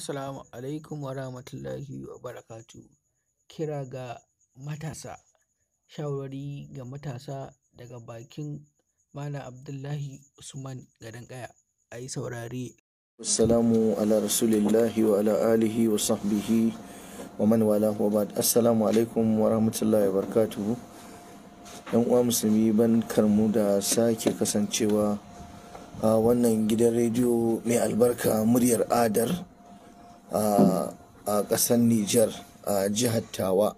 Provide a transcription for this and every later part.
Assalamu alaikum wa rahmatullahi wa barakatuhu. Kira ga matasa, shawarwari ga matasa daga bakin Malam Abdullahi Usman Gadon Ƙaya. A yi saurare. Assalamu ala rasulillahi wa ala alihi wa sahbihi wa man wala wa ba'd. Assalamu alaikum wa rahmatullahi wa barakatuhu. Yan uwa musulmi, barkarmu da sake kasancewa a wannan gidan rediyo mai albarka, Muryar Adar, a ƙasar Nijar, a jihar Tawa.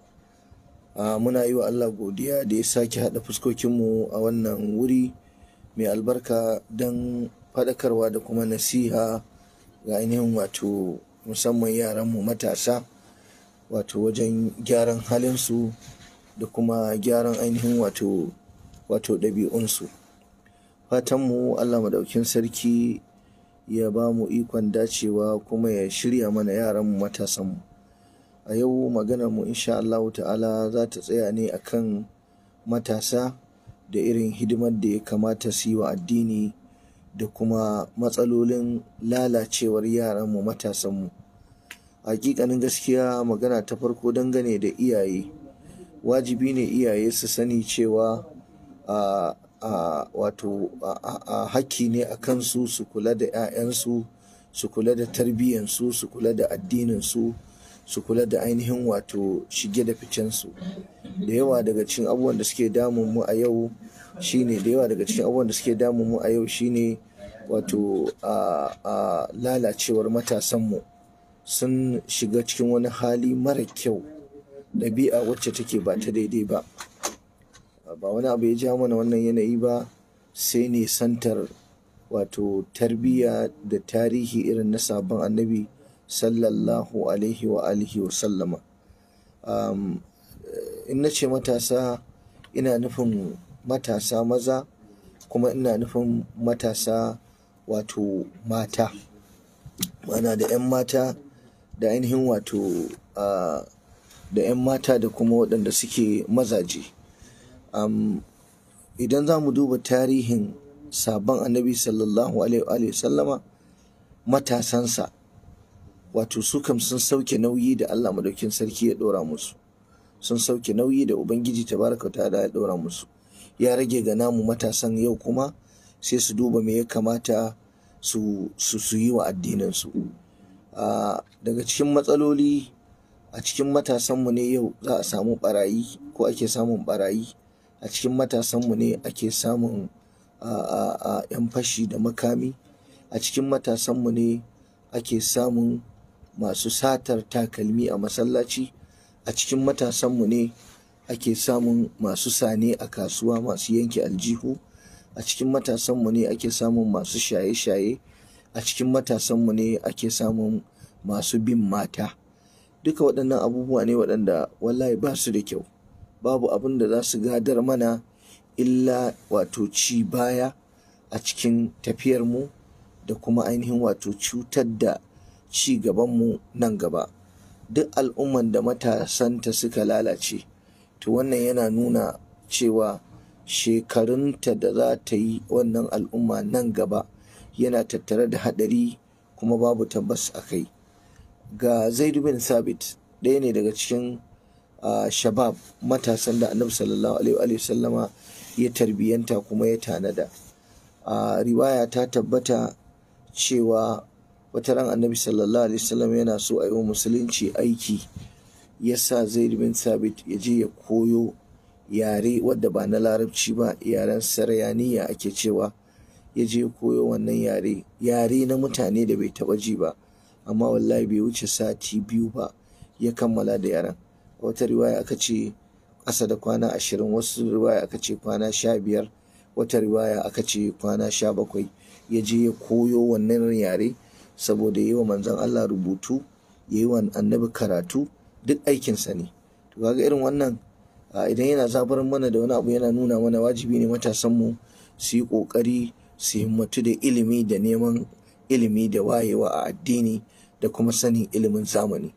Muna yi wa Allah godiya da ya sake haɗa fuskokinmu a wannan wuri mai albarka don faɗakarwa da kuma nasiha ga ainihin wato musamman yaranmu matasa, wato wajen gyaran halinsu da kuma gyaran ainihin wato ɗabi'unsu. Fatanmu Allah Maɗaukin Sarki ya ba mu ikon dacewa kuma ya shirya mana yaranmu matasanmu. A yau maganarmu insha Allahu ta'ala za ta tsaya ne akan matasa da irin hidimar da ya kamata su yi wa addini da kuma matsalolin lalacewar yaranmu matasanmu. Hakikanin gaskiya, magana ta farko dangane da iyaye, wajibi ne iyaye su sani cewa a wato a hakki ne a kansu su kula da 'ya'yansu, su kula da tarbiyyansu, su kula da addininsu, su kula da ainihin wato shige da ficensu. Da yawa daga cikin abubuwan da suke damun mu a yau shine da yawa daga cikin abubuwan da suke damun mu a yau shine wato a lalacewar matasanmu. Sun shiga cikin wani hali mara kyau, ɗabi'a wacce take ba ta daidai ba. Ba wani abu ya ja mana wannan yanayi ba sai nisantar wato tarbiyya da tarihi irin na sabon Annabi sallallahu alaihi wa alihi wa sallama. In na ce matasa, ina nufin matasa maza kuma ina nufin matasa wato mata, mana da 'yan mata da ainihin wato da 'yan mata da kuma waɗanda suke mazaje. Idan za mu duba tarihin sabon Annabi sallallahu alaihi wa sallama, matasansa, wato su kam sun sauke nauyi da Allah Madaukin Sarki ya ɗora musu, sun sauke nauyi da Ubangiji tabaraka ta'ala ya ɗora musu. Ya rage ga namu matasan yau kuma sai su duba me ya kamata su yi wa addininsu. Daga cikin matsaloli a cikin matasanmu ne yau za a samu barayi, ko ake samun barayi a cikin matasanmu ne, ake samun 'yan fashi da makami a cikin matasanmu ne, ake samun masu satar takalmi a masallaci a cikin matasanmu ne, ake samun masu sane a kasuwa, masu yanke aljihu a cikin matasanmu ne, ake samun masu shaye-shaye a cikin matasanmu ne, ake samun masu bin mata. Duka waɗannan abubuwa ne waɗanda wallahi ba su da kyau. Babu abin da za su gadar mana illa wato ci baya a cikin tafiyarmu da kuma ainihin wato cutar da ci gabanmu nan gaba. Duk al'umman da matasanta suka lalace, to wannan yana nuna cewa shekarunta da za ta yi wannan al'umma nan gaba yana tattare da haɗari kuma babu tabbas a kai. Ga Zaidu bin Sabit, ɗaya ne daga cikin shabab, matasan da Annabi sallallahu alaihi wa sallama ya tarbiyanta kuma ya tanada. Riwaya ta tabbata cewa wata ran Annabi sallallahu alaihi wasallam yana so a yi wa musulunci aiki, ya sa Zaid bin Sabit ya je ya koyo yare wadda ba na Larabci ba, yaren Saryaniya ake cewa. Ya je koyo wannan yare, yare na mutane da bai taba ji ba, amma wallahi bai wuce sati 2 ba ya kammala da yaren. Wata riwaya aka ce ƙasa da kwana 20, wasu riwaya aka ce kwana 15, wata riwaya aka ce kwana 17 ya je ya koyo wannan yare saboda yi wa Manzon Allah rubutu, ya yi wa Annabi karatu, duk aikinsa ne. To kaga irin wannan idan yana zabar mana da wani abu, yana nuna mana wajibi ne matasanmu su yi ƙoƙari su himmatu da ilimi da neman ilimi da wayewa a addini da kuma sanin ilimin zamani.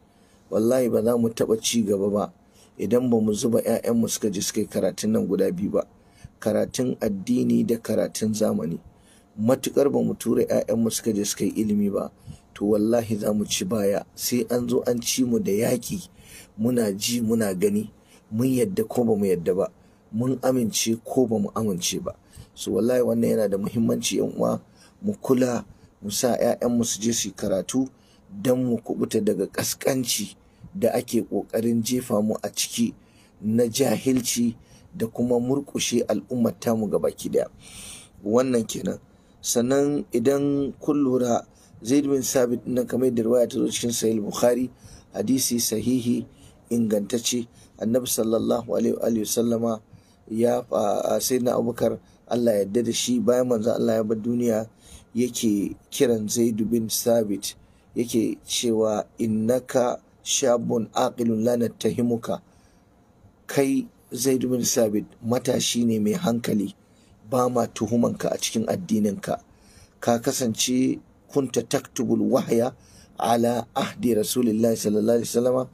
Wallahi ba za mu taɓa ci gaba ba idan ba mu zuba 'ya'yanmu suka je suka yi karatun nan guda biyu ba, karatun addini da karatun zamani. Matukar ba mu tura 'ya'yanmu suka je suka yi ilimi ba. to wallahi za mu ci baya. Sai an zo an ci mu da yaƙi, muna ji muna gani, mun yadda ko ba mu yadda ba, mun amince ko ba mu amince ba. So wallahi wannan yana da muhimmanci yan uwa, mu kula, mu sa 'ya'yanmu su je su yi karatu don mu kubuta daga ƙasƙanci da ake ƙoƙarin jefa mu a ciki na jahilci da kuma murƙushe al'ummar tamu gabaki ɗaya. Wannan kenan. Sannan idan kun lura, Zaid bin Sabit nan, kamar yadda riwaya ta zo cikin Sahih Bukhari, hadisi sahihi ingantacce, Annabi sallallahu alaihi wa sallama ya sayyidina Abubakar, Allah ya yarda da shi, bayan manzo Allah ya bar duniya, yake kiran Zaid bin Sabit yake cewa innaka shabun aqilun la nattahimuka. Kai Zaid bin Sabit matashi ne mai hankali, ba ma tuhumanka a cikin addininka. Ka kasance kunta taktubul wahya ala ahdi rasulillahi sallallahu alaihi wasallama,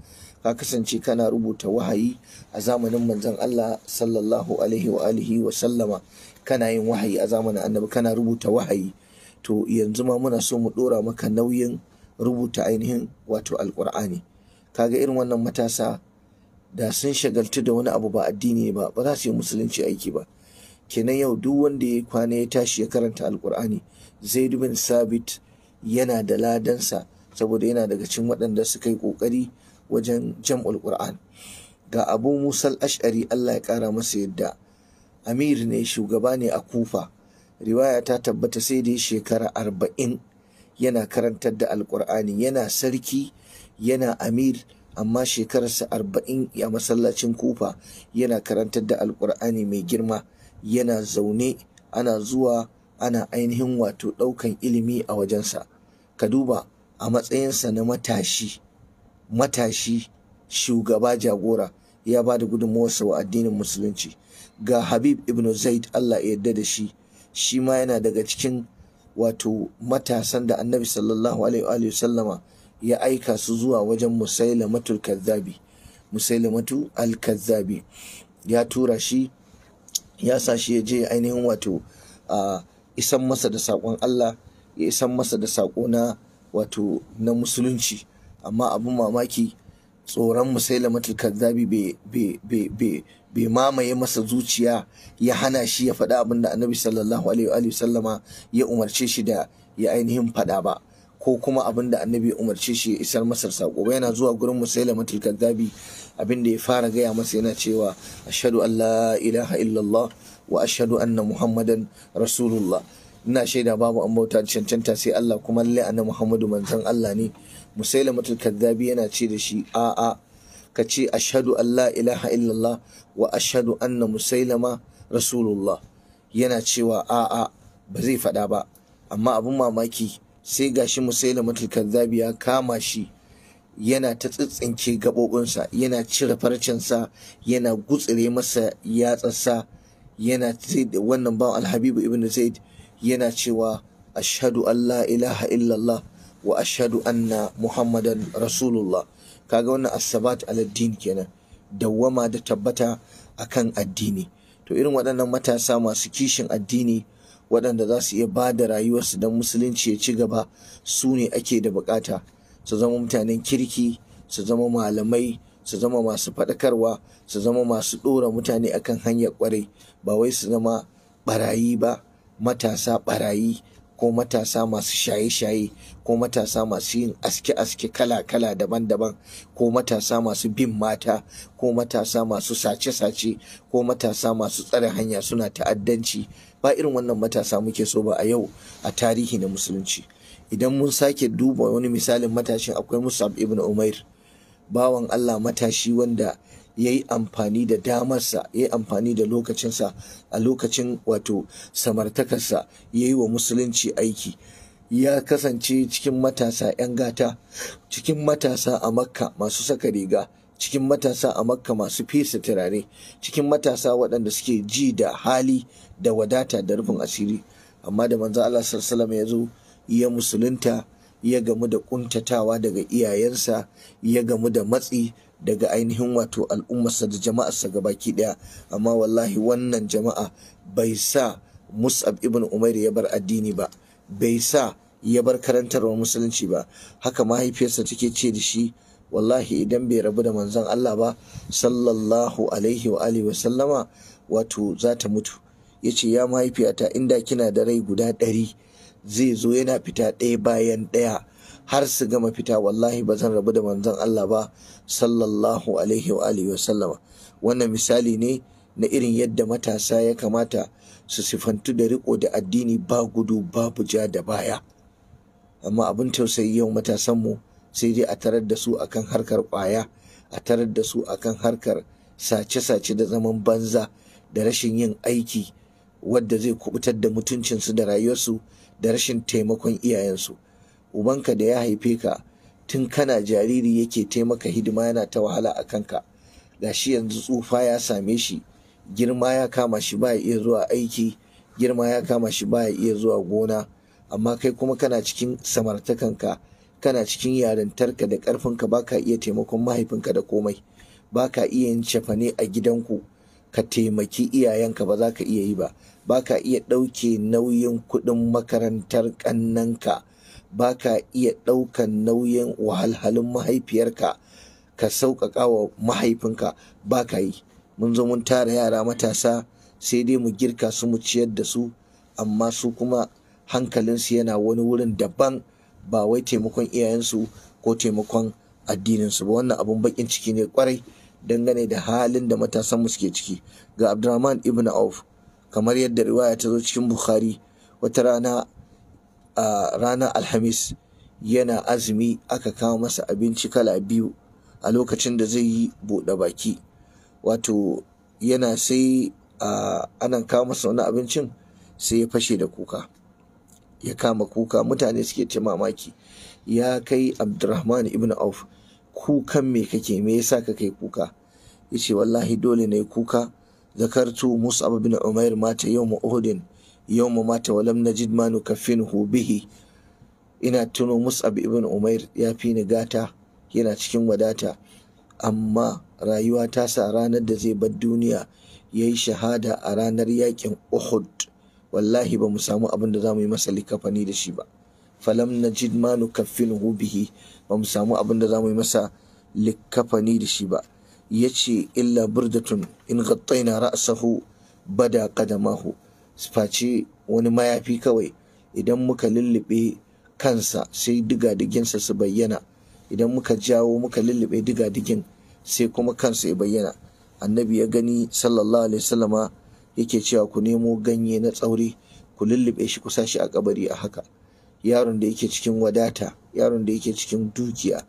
ka kasance kana rubuta wahayi a zamanin manzon Allah sallallahu alaihi wa alihi wa sallama, kana yin wahayi a zamanin annabi, kana rubuta wahayi. To yanzu ma muna so mu dora maka nauyin rubuta ainihin wato alqur'ani. Kaga irin wannan matasa da sun shagaltu da wani abu ba addini ba, ba za su yi musulunci aiki ba. Kenan yau duk wanda ya kwana ya tashi ya karanta alqur'ani, Zaid bin Sabit yana da ladansa, saboda yana daga cikin waɗanda suka yi ƙoƙari wajen jam'ul Qur'an. Ga Abu Musa al-Ash'ari, Allah ya ƙara masa yadda, amir ne, shugaba ne a Kufa. Riwaya ta tabbata sai da shekara 40 yana karantar da alƙur'ani, yana sarki, yana amir, amma shekararsa 40 a masallacin Kufa yana karantar da alƙur'ani mai girma, yana zaune ana zuwa ana ainihin wato ɗaukan ilimi a wajensa. Ka duba a matsayinsa na matashi, matashi shugaba jagora, ya ba da gudunmawarsa wa addinin musulunci. Ga Habib ibn Zaid, Allah ya yarda da shi, shi ma yana daga cikin wato matasan da Annabi sallallahu alaihi wa sallama ya aika su zuwa wajen Musailamatul Kazzabi. Musailamatu al-Kazzabi ya tura shi, ya sa shi ya je ainihin wato isan masa da saƙon Allah, ya isan masa da saƙo na wato na musulunci. Amma abin mamaki, tsoron Musailamatul Kazzabi bai mamaye masa zuciya ya hana shi ya faɗa abin da Annabi sallallahu alaihi wa sallama ya umarce shi da ya ainihin faɗa ba, ko kuma abin da Annabi ya umarce shi ya isar masa saƙo ba. Yana zuwa gurin Musailamatul Kazzabi, abin da ya fara gaya masa yana cewa ashhadu an la ilaha illallah wa ashhadu anna muhammadan rasulullah. Ina shaida babu an bauta cancanta sai Allah, kuma lalle annabi Muhammadu manzon Allah ne. Musailamatul Kazzabi yana ce da shi a'a, ka ce ashhadu an la ilaha illallah wa ashhadu anna musailama rasulullah. Yana cewa a'a, ba zai faɗa ba. Amma abin mamaki, sai gashi Musailamatul Kazzabi ya kama shi yana ta tsitsinke gaɓoɓinsa, yana cire farcensa, yana gutsire masa yatsarsa, yana wannan bawan Alhabibu ibn Zaid yana cewa ashhadu an la ilaha illallah wa ashhadu anna muhammadan rasulullah. Kaga wannan as-sabat ala din kenan, dawwama da tabbata akan addini. To irin waɗannan matasa masu kishin addini, waɗanda za su iya ba da rayuwarsu don musulunci ya ci gaba, su ne ake da bukata. Su zama mutanen kirki, su zama malamai, su zama masu faɗakarwa, su zama masu ɗora mutane akan hanyar ƙwarai, ba wai su zama ɓarayi ba, matasa ɓarayi, ko matasa masu shaye-shaye, ko matasa masu yin aske-aske kala-kala daban-daban, ko matasa masu bin mata, ko matasa masu sace-sace, ko matasa masu tsare hanya suna ta'addanci. Ba irin wannan matasa muke so ba a yau a tarihi na musulunci. Idan mun sake duba wani misalin matashin, akwai Mus'ab ibn Umair, bawan Allah matashi wanda ya yi amfani da damarsa, ya yi amfani da lokacinsa a lokacin wato samartakarsa, ya yi wa musulunci aiki. Ya kasance cikin matasa 'yan gata, cikin matasa a Makka masu saka riga, cikin matasa a Makka masu fesa turare, cikin matasa waɗanda suke ji da hali da wadata da rufin asiri. Amma da manzo Allah sallallahu alaihi wasallam ya zo ya musulunta, ya gamu da kuntatawa daga iyayensa, ya gamu da matsi daga ainihin wato al'ummarsa da jama'arsa gabaki daya. Amma wallahi wannan jama'a bai sa Mus'ab ibn Umair ya bar addini ba, bai sa ya bar karantarwar musulunci ba. Haka mahaifiyarsa take ce da shi, wallahi idan bai rabu da manzon Allah ba sallallahu alaihi wa alihi wa sallama, wato za ta mutu. Yace ya mahaifiyata, inda kina da rai guda 100 zai zo yana fita ɗaya bayan ɗaya har su gama fita, wallahi ba zan rabu da manzon Allah ba sallallahu alaihi wa alihi wa sallama. Wannan misali ne na irin yadda matasa ya kamata su sifantu da riko da addini, ba gudu babu ja da baya. Amma abin tausayi yau matasanmu sai dai a tarar da su akan harkar kwaya, a tarar da su akan harkar sace-sace da zaman banza da rashin yin aiki wadda zai kubutar da mutuncinsu da rayuwarsu da rashin taimakon iyayensu. Ubanka da ya haife ka tun kana jariri yake taimaka hidima, yana ta wahala a kanka. Gashi yanzu tsufa ya same shi, girma ya kama shi baya iya zuwa aiki, girma ya kama shi baya iya zuwa gona. Amma kai kuma kana cikin samartakanka, kana cikin yarintarka da ƙarfinka, baka iya taimakon mahaifinka da komai, baka iya yin cefane a gidanku ka taimaki iyayenka, ba za ka iya yi ba, baka iya ɗauke nauyin kuɗin makarantar ƙannanka, baka iya ɗaukan nauyin wahalhalun mahaifiyarka ka sauƙaƙa wa mahaifinka, baka yi. Mun zo mun tara yara matasa sai dai mu girka su mu ciyar da su, amma su kuma hankalinsu yana wani wurin daban, ba wai taimakon iyayensu ko taimakon addininsu ba. Wannan abun bakin ciki ne kwarai dangane da halin da matasanmu suke ciki. Ga Abdurrahman ibn Auf, kamar yadda riwaya ta zo cikin Bukhari, wata rana a ranar Alhamis yana azumi, aka kawo masa abinci kala biyu a lokacin da zai yi buɗe baki. Wato yana sai ana kawo masa wani abincin sai ya fashe da kuka, ya kama kuka. Mutane suke ce mamaki, ya kai Abdurrahman ibn Auf, kukan me kake, me yasa ka kai kuka? Yace wallahi dole ne kuka. Zakartu Mus'ab bin Umair mata yawma Uhud, yawma mata wa lam najid ma nukaffinuhu bihi. Ina tuno Mus'ab ibn Umair ya fi ni gata, yana cikin wadata, amma rayuwa ta sa ranar da zai bar duniya yayi shahada a ranar yakin Uhud, wallahi ba mu samu abin da za mu yi masa likafani da shi ba. Falam najid ma nukaffinuhu bihi, ba mu samu abin da za mu yi masa likafani da shi ba. Yace illa burdatun in ghattayna ra'sahu bada qadamahu, face wani mayafi kawai idan muka lullube kansa sai digadiginsa su bayyana, idan muka jawo muka lullube digadigin sai kuma kansa ya bayyana. Annabi ya gani sallallahu alaihi wasallama yake cewa ku nemo ganye na tsauri ku lullube shi ku sa shi a kabari a haka. Yaron da yake cikin wadata, yaron da yake cikin dukiya,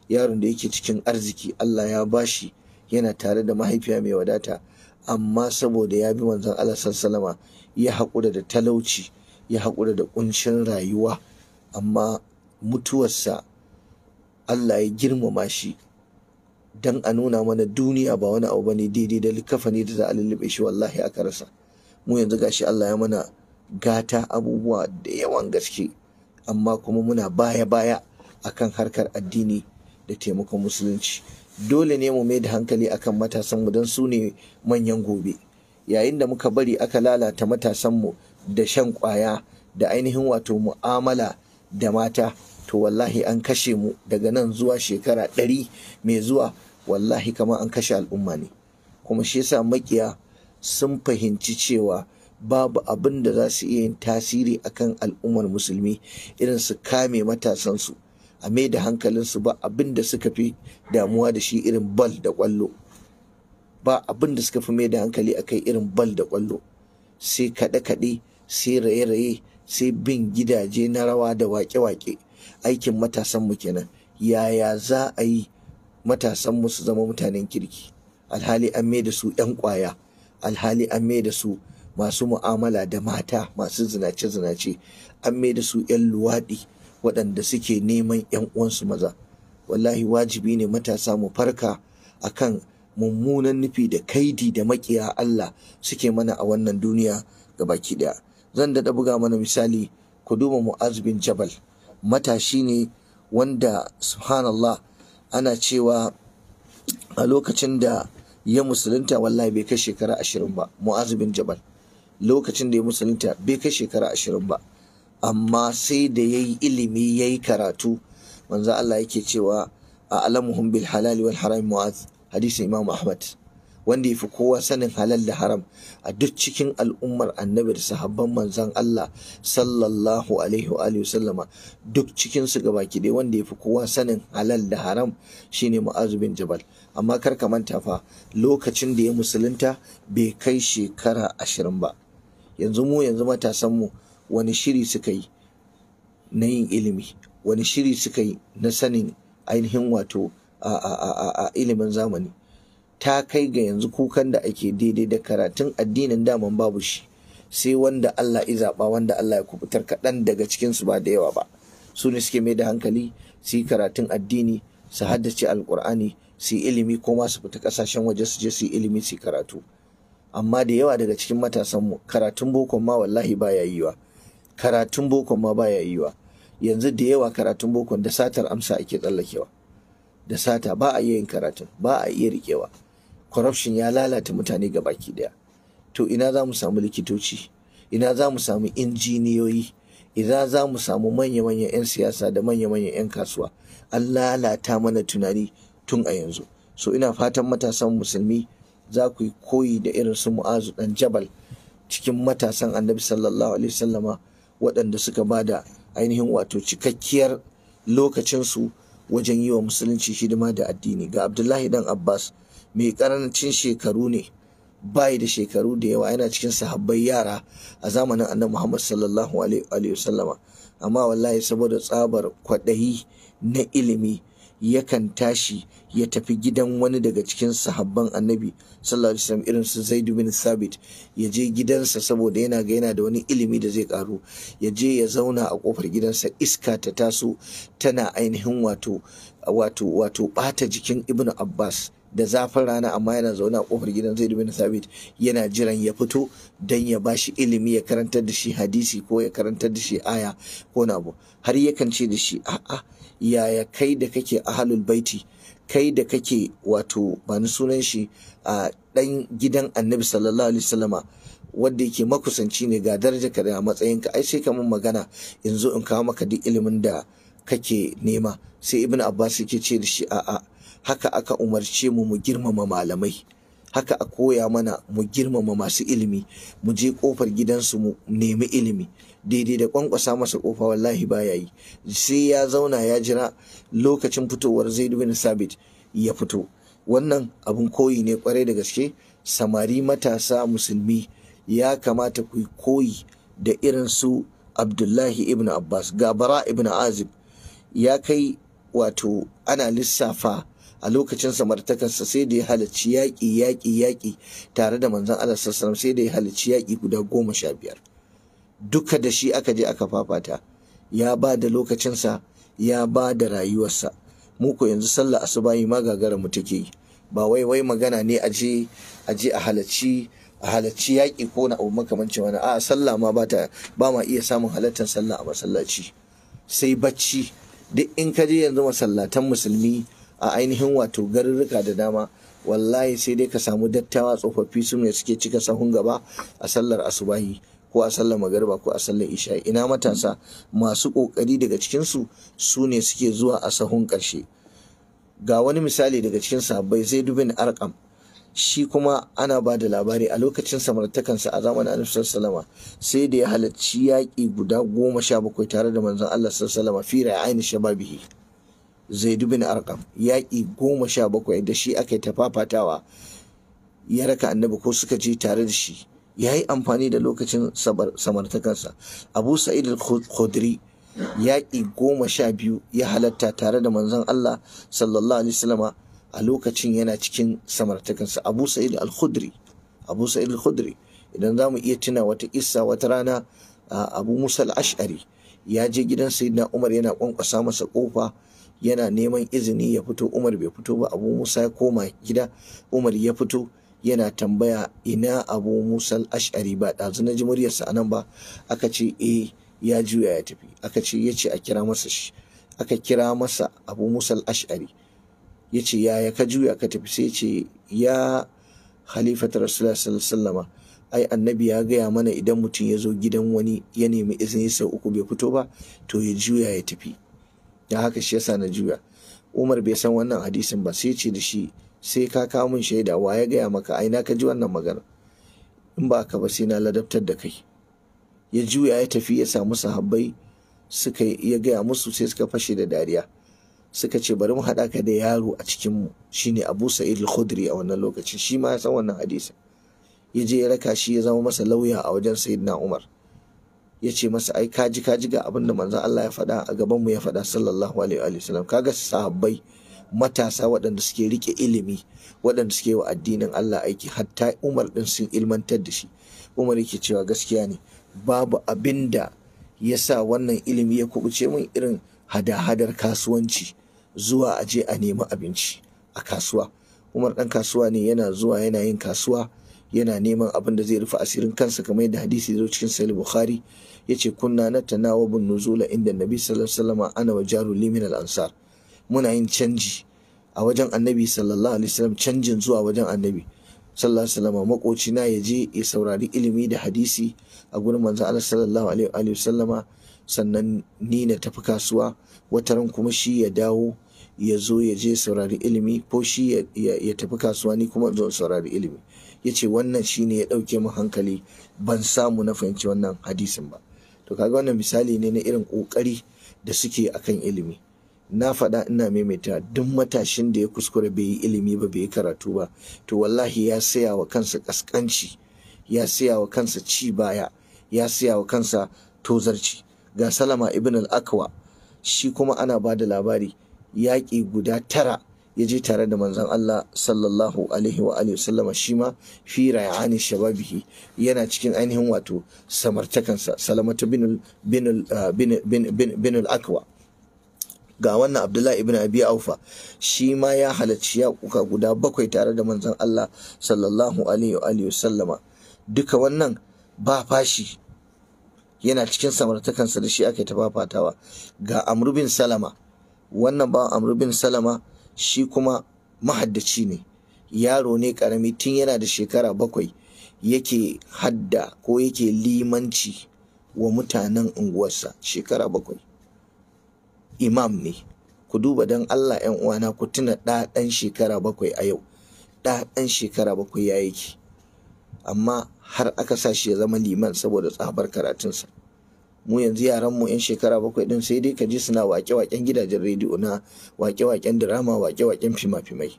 yaron da yake cikin arziki, Allah ya bashi, yana tare da mahaifiya mai wadata, amma saboda ya bi manzon Allah sallallahu alaihi wasallama ya haƙura da talauci, ya haƙura da ƙuncin rayuwa, amma mutuwarsa Allah ya girmama shi dan a nuna mana duniya ba wani abu bane, daidai da likafani da za a lullube shi wallahi aka rasa. Mu yanzu gashi Allah ya mana gata abubuwa da yawan gaske, amma kuma muna baya-baya akan harkar addini da taimakon musulunci. Dole ne mu mai da hankali akan matasanmu don su ne manyan gobe. Yayin da muka bari aka lalata matasanmu da shan kwaya da ainihin wato mu'amala da mata, to wallahi an kashe mu daga nan zuwa shekara 100 mai zuwa, wallahi kamar an kashe al'umma ne. Kuma shi yasa makiya sun fahimci cewa babu abin da za su iya yin tasiri akan al'ummar musulmi irin su kame matasansu, a mai da hankalinsu ba abin da suka fi damuwa da shi irin bal da kwallo. Ba abin da suka fi mai da hankali akai irin bal da kwallo, sai kaɗe-kaɗe, sai raye-raye, sai bin gidaje na rawa da waƙe-waƙe. Aikin matasanmu kenan. Yaya za a yi matasanmu su zama mutanen kirki alhali an mai da su 'yan ƙwaya, alhali an mai da su masu mu'amala da mata, masu zinace-zinace, an mai da su 'yan luwaɗi waɗanda suke neman 'yan uwansu maza. Wallahi wajibi ne matasa mu farka akan mummunan nufi da kaidi da makiya Allah suke mana a wannan duniya gabaki ɗaya. Zan daɗa buga mana misali, ku duba Mu'az bin Jabal. Matashi ne wanda subhanallah ana cewa a lokacin da ya musulunta wallahi bai kai shekara 20 ba. Mu'az bin Jabal lokacin da ya musulunta bai kai shekara 20 ba. Amma sai da yayi ilimi yayi karatu, manzo Allah yake cewa a alamuhum bil halali wal haram Mu'az, hadisin Imam Ahmad, wanda yafi kowa sanin halal da haram a duk cikin al'ummar annabi da sahabban manzon Allah sallallahu alaihi wa alihi wasallama, duk cikin su gabaki ɗaya wanda yafi kowa sanin halal da haram shine Mu'az bin Jabal. Amma kar ka manta fa, lokacin da ya musulunta bai kai shekara 20 ba. Yanzu mu yanzu matasan mu wani shiri suka yi na yin ilimi, wani shiri suka yi na sanin ainihin wato a ilimin zamani. Ta kai ga yanzu kukan da ake daidai da karatun addinin daman babu shi, sai wanda Allah ya zaɓa, wanda Allah ya kubutar kaɗan daga cikinsu ba da yawa ba, su ne suke mai da hankali su yi karatun addini, su haddace alƙur'ani, su yi ilimi, ko ma su fita ƙasashen waje su je su yi ilimi su yi karatu. Amma da yawa daga cikin matasanmu karatun bokon ma wallahi baya yiwa, karatun bokon ma baya yiwa. Yanzu da yawa karatun bokon da satar amsa ake tsallakewa, da sata ba a iya yin karatun, ba a iya riƙewa. Corruption ya lalata mutane gabaki daya. To ina za mu samu likitoci, ina za mu samu injiniyoyi, ina za mu samu manya-manyan 'yan siyasa da manya-manyan 'yan kasuwa? An lalata mana tunani tun a yanzu. So ina fatan matasan musulmi za ku yi koyi da irin su Mu'azu dan Jabal cikin matasan Annabi sallallahu alaihi wasallama, waɗanda suka bada ainihin wato cikakkiyar lokacinsu wajen yi wa musulunci hidima da addini. Ga Abdullahi dan Abbas, mai karancin shekaru ne, bai da shekaru da yawa, yana cikin sahabbai yara a zamanin Annabi Muhammad sallallahu alaihi wasallama. Amma wallahi saboda tsabar kwaɗayi na ilimi yakan tashi ya tafi gidan wani daga cikin sahabban Annabi sallallahu alaihi wasallam irin su Zaid bin Thabit, ya je gidansa saboda yana ga yana da wani ilimi da zai karu, ya je ya zauna a kofar gidansa, iska ta taso tana ainihin wato wato wato bata jikin Ibn Abbas da zafin rana, amma yana zaune a kofar gidan Zaid bin Thabit yana jiran ya fito dan ya bashi ilimi, ya karantar da shi hadisi ko ya karantar da shi aya ko na abu. Har yakan ce da shi, a'a, yaya kai da kake ahlul baiti, kai da kake wato ba ni sunan shi a dan gidan Annabi sallallahu alaihi wasallama, wanda yake makusanci ne, ga daraja ka da matsayinka, ai sai ka mun magana in zo in kawo maka duk ilimin da kake nema. Sai Ibn Abbas yake ce da shi, a'a, haka aka umarce mu mu girmama malamai, haka a koya mana mu girmama masu ilimi, mu je kofar gidansu mu nemi ilimi. Daidai da kwankwasa masa kofa wallahi baya yi, sai ya zauna ya jira lokacin fitowar Zaid bin Sabit ya fito. Wannan abun koyi ne kwarai da gaske. Samari matasa musulmi ya kamata ku koyi da irin su Abdullahi ibn Abbas. Ga Bara ibn Azib, ya kai wato ana lissafa a lokacin samartakarsa sai da ya halarci yaƙi yaƙi yaƙi tare da manzon Allah sallallahu alaihi wasallam, sai da ya halarci yaƙi guda 15, duka da shi aka je aka fafata. Ya ba da lokacinsa, ya ba da rayuwarsa. Mu ko yanzu sallah asubahi ma gagara mu take yi. Ba wai wai magana ne a je a halarci yaƙi ko na abu makamancin wani, a sallah ma ba ma iya samun halartar sallah a masallaci, sai bacci. Duk in ka je yanzu masallatan musulmi a ainihin wato garurruka da dama, wallahi sai dai ka samu dattawa tsofaffi su ne suke cika sahun gaba a sallar asubahi ko a sallar magariba ko a sallar isha. Ina matasa masu kokari daga cikinsu su ne suke zuwa a sahun ƙarshe. Ga wani misali daga cikin sahabbai, Zaid bin Arqam, shi kuma ana ba da labari a lokacin samartakansa a zamanin Annabi sallallahu alaihi wasallam sai da ya halarci yaƙi guda 17 tare da manzon Allah sallallahu alaihi wasallam fi ra'ayin shababihi. Zaid bin Arqam yaƙi 17 da shi aka yi tafafatawa, ya raka Annabi ko suka je tare da shi, ya yi amfani da lokacin samartakansa. Abu Sa'id al-Khudri yaƙi 12 ya halatta tare da manzon Allah sallallahu alaihi wasallam a lokacin yana cikin samartakansa. Abu Sa'id al-Khudri, Abu Sa'id al-Khudri, idan za mu iya tuna wata kissa, wata rana Abu Musa al-Ash'ari ya je gidan Sayyidina Umar yana kwankwasa masa kofa, yana neman izini ya fito. Umar bai fito ba, Abu Musa ya koma gida. Umar ya fito yana tambaya, ina Abu Musa al-Ash'ari, ba ɗazu na ji muryarsa a nan ba? Aka ce eh, ya juya ya tafi. Aka ce, ya ce a kira masa shi. Aka kira masa Abu Musa al-Ash'ari, ya ce yaya ka juya ka tafi? Sai ce, ya khalifat Rasulullah sallallahu alaihi wasallama, Ai annabi ya gaya mana idan mutum ya zo gidan wani ya nemi izini sau uku bai fito ba, to ya juya ya tafi. Dan haka shi yasa na juya. Umar bai san wannan hadisin ba, sai ce da shi sai ka kawo min shaida, wa ya gaya maka, ai na ka ji wannan magana, in ba ka ba sai na ladabtar da kai. Ya juya ya tafi ya samu sahabbai, suka ya gaya musu, sai suka fashe da dariya, suka ce bari mu haɗa ka da yaro a cikin mu, shine Abu Sa'id al-Khudri a wannan lokacin, shi ma ya san wannan hadisin. Ya je ya raka shi, ya zama masa lauya a wajen Sayyidina Umar. Ya ce masa ai kaji kaji ga abin da manzon Allah ya faɗa a gaban mu ya faɗa sallallahu alaihi wa sallam. Kaga sahabbai matasa waɗanda suke rike ilimi, waɗanda suke wa addinin Allah aiki, hatta Umar din sun ilmantar da shi. Umar yake cewa gaskiya ne, babu abin da ya sa wannan ilimi ya kubuce min irin hada-hadar kasuwanci, zuwa aje a nemi abinci a kasuwa. Umar ɗan kasuwa ne, yana zuwa yana yin kasuwa, yana neman abin da zai rufe asirin kansa, kamar yadda hadisi zo cikin Sahih Bukhari, yace kunna natanawabun nuzula inda Nabi sallallahu alaihi wasallam ana wa jaru li min al-ansar. Muna yin canji a wajen Annabi sallallahu alaihi wasallam, canjin zuwa wajen Annabi sallallahu alaihi wasallam, makoci na ya je ya saurari ilimi da hadisi a gurin manzon Allah sallallahu alaihi wasallama, sannan ni na tafi kasuwa, wataran kuma shi ya dawo ya zo ya je saurari ilimi, ko shi ya tafi kasuwa ni kuma zo saurari ilimi. Ya ce wannan shi ne ya ɗauke min hankali, ban samu na fahimci wannan hadisin ba. To kaga wannan misali ne na irin ƙoƙari da suke akan ilimi. Na faɗa ina maimaita, duk matashin da ya kuskure bai yi ilimi ba, bai yi karatu ba, to wallahi ya saya wa kansa ƙasƙanci, ya saya wa kansa ci baya, ya saya wa kansa tozarci. Ga Salama ibn al-Akwa, shi kuma ana ba da labari yaƙi guda 9 ya je tare da manzon Allah sallallahu alaihi wa alihi wasallama, shi ma fi rayani shababihi, yana cikin ainihin wato samartakansa, Salamatu bin al-Akwa. Ga wannan Abdullahi ibn Abi Aufa, shi ma ya halarci yaƙuka guda 7 tare da manzon Allah sallallahu alaihi wa alihi wasallama. Duka wannan ba fashi, yana cikin samartakansa da shi aka yi ta fafatawa. Ga Amr bin Salama, wannan ba Amr bin Salama shi kuma mahaddaci ne, yaro ne karami, tun yana da shekara 7 yake hadda ko yake limanci wa mutanen unguwarsa, shekara 7 imam ne. Ku duba don Allah ƴan uwana, ku tuna ɗan shekara 7 a yau, ɗan shekara 7 ya yake, amma har aka sa shi ya zama liman saboda tsabar karatunsa. Mu yanzu yaran mu yan shekara 7 din sai dai ka ji suna wake-waken gidajen rediyo, na wake-waken drama, wake-waken fima-fimai.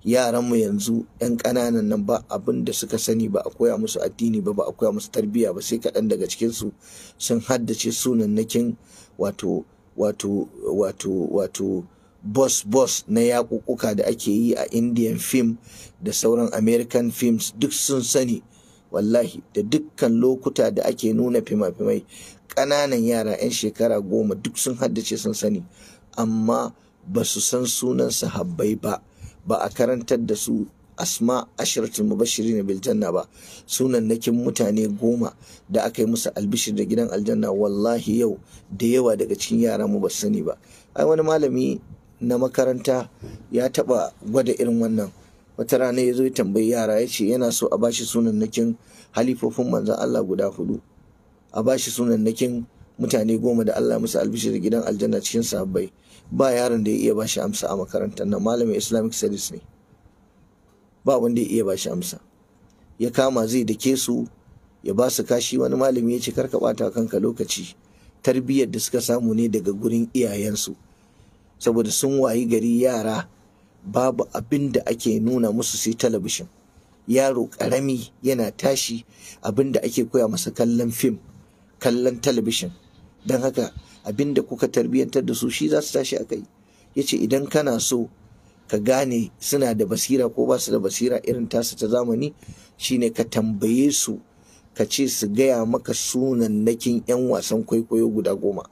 Yaran mu yanzu yan ƙananan nan ba abin da suka sani, ba a koya musu addini ba, ba a koya musu tarbiyya ba, sai kaɗan daga cikin su sun haddace sunannakin wato wato wato wato boss boss na yaƙuƙuka da ake yi a Indian film da sauran American films, duk sun sani. Wallahi da dukkan lokuta da ake nuna fima-fimai, ƙananan yara 'yan shekara 10 duk sun haddace sun sani, amma ba su san sunan sahabbai ba, ba a karantar da su asma ashiratul mubashirin bil janna ba, sunan nakin mutane 10 da aka yi musu albishir da gidan aljanna. Wallahi yau da yawa daga cikin yara mu ba su sani ba. Ai wani malami na makaranta ya taba gwada irin wannan. Wata rana ya zo ya tambayi yara, ya ce yana so a bashi sunannakin halifofin manzon Allah guda 4, a bashi sunannakin mutane 10 da Allah musu albishir da gidan aljanna cikin sahabbai. Ba yaron da ya iya bashi amsa a makarantar nan, malamin Islamic studies ne, ba wanda ya iya bashi amsa. Ya kama zai dake su ya ba su kashi. Wani malami ya ce karka bata kanka lokaci, tarbiyyar da suka samu ne daga gurin iyayensu, saboda sun wayi gari yara babu abin da ake nuna musu sai talabishin. Yaro karami yana tashi abin da ake koya masa kallon fim, kallon talabishin. Don haka abin da kuka tarbiyyantar da su shi za su tashi a kai. Ya ce idan kana so ka gane suna da basira ko ba su da basira irin tasu ta zamani, shine ka tambaye su, ka ce su gaya maka sunannakin 'yan wasan kwaikwayo guda 10,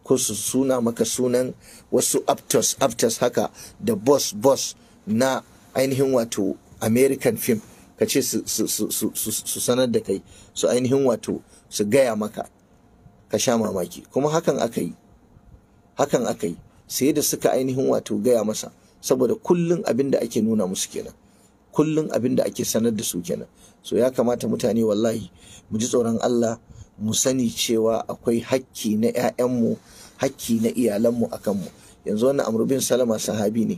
ko su suna maka sunan wasu actors haka da boss boss na ainihin wato American film, ka ce su sanar da kai, su ainihin wato su gaya maka, ka sha mamaki. Kuma hakan aka yi, hakan aka yi, sai da suka ainihin wato gaya masa, saboda kullum abin da ake nuna musu kenan. Kullum abin da ake sanar da su kenan. So ya kamata mutane wallahi mu ji tsoron Allah, mu sani cewa akwai hakki na 'ya'yanmu, hakki na iyalanmu a kanmu. Yanzu wannan Amr bin Salama sahabi ne,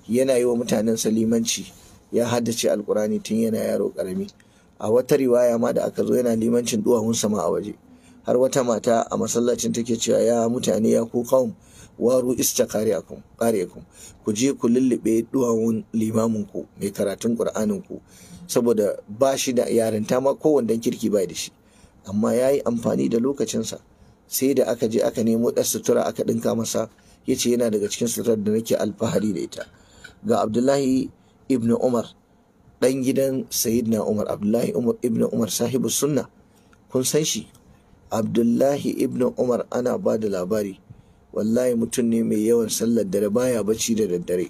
yana yi wa mutanen limanci, ya haddace Alkurani tun yana yaro karami. A wata riwaya ma da aka zo yana limancin duwawunsa ma a waje, har wata mata a masallacin take cewa ya mutane, ya ku qaum, waru qari'akum, ku je ku lullube duwawun limamin ku mai karatun Qur'anin ku, saboda ba shi da yarinta ma ko wandan kirki bai da shi, amma yayi amfani da lokacinsa. Sai da aka je aka nemo ɗan sutura aka ɗinka masa, ya ce yana daga cikin suturar da nake alfahari da ita. Ga Abdullahi ibn Umar, ɗan gidan Sayyidina Umar, Abdullahi ibn Umar sahibu sunna, kun san shi. Abdullahi ibn Umar ana ba da labari, wallahi mutum ne mai yawan sallar dare, baya bacci da daddare.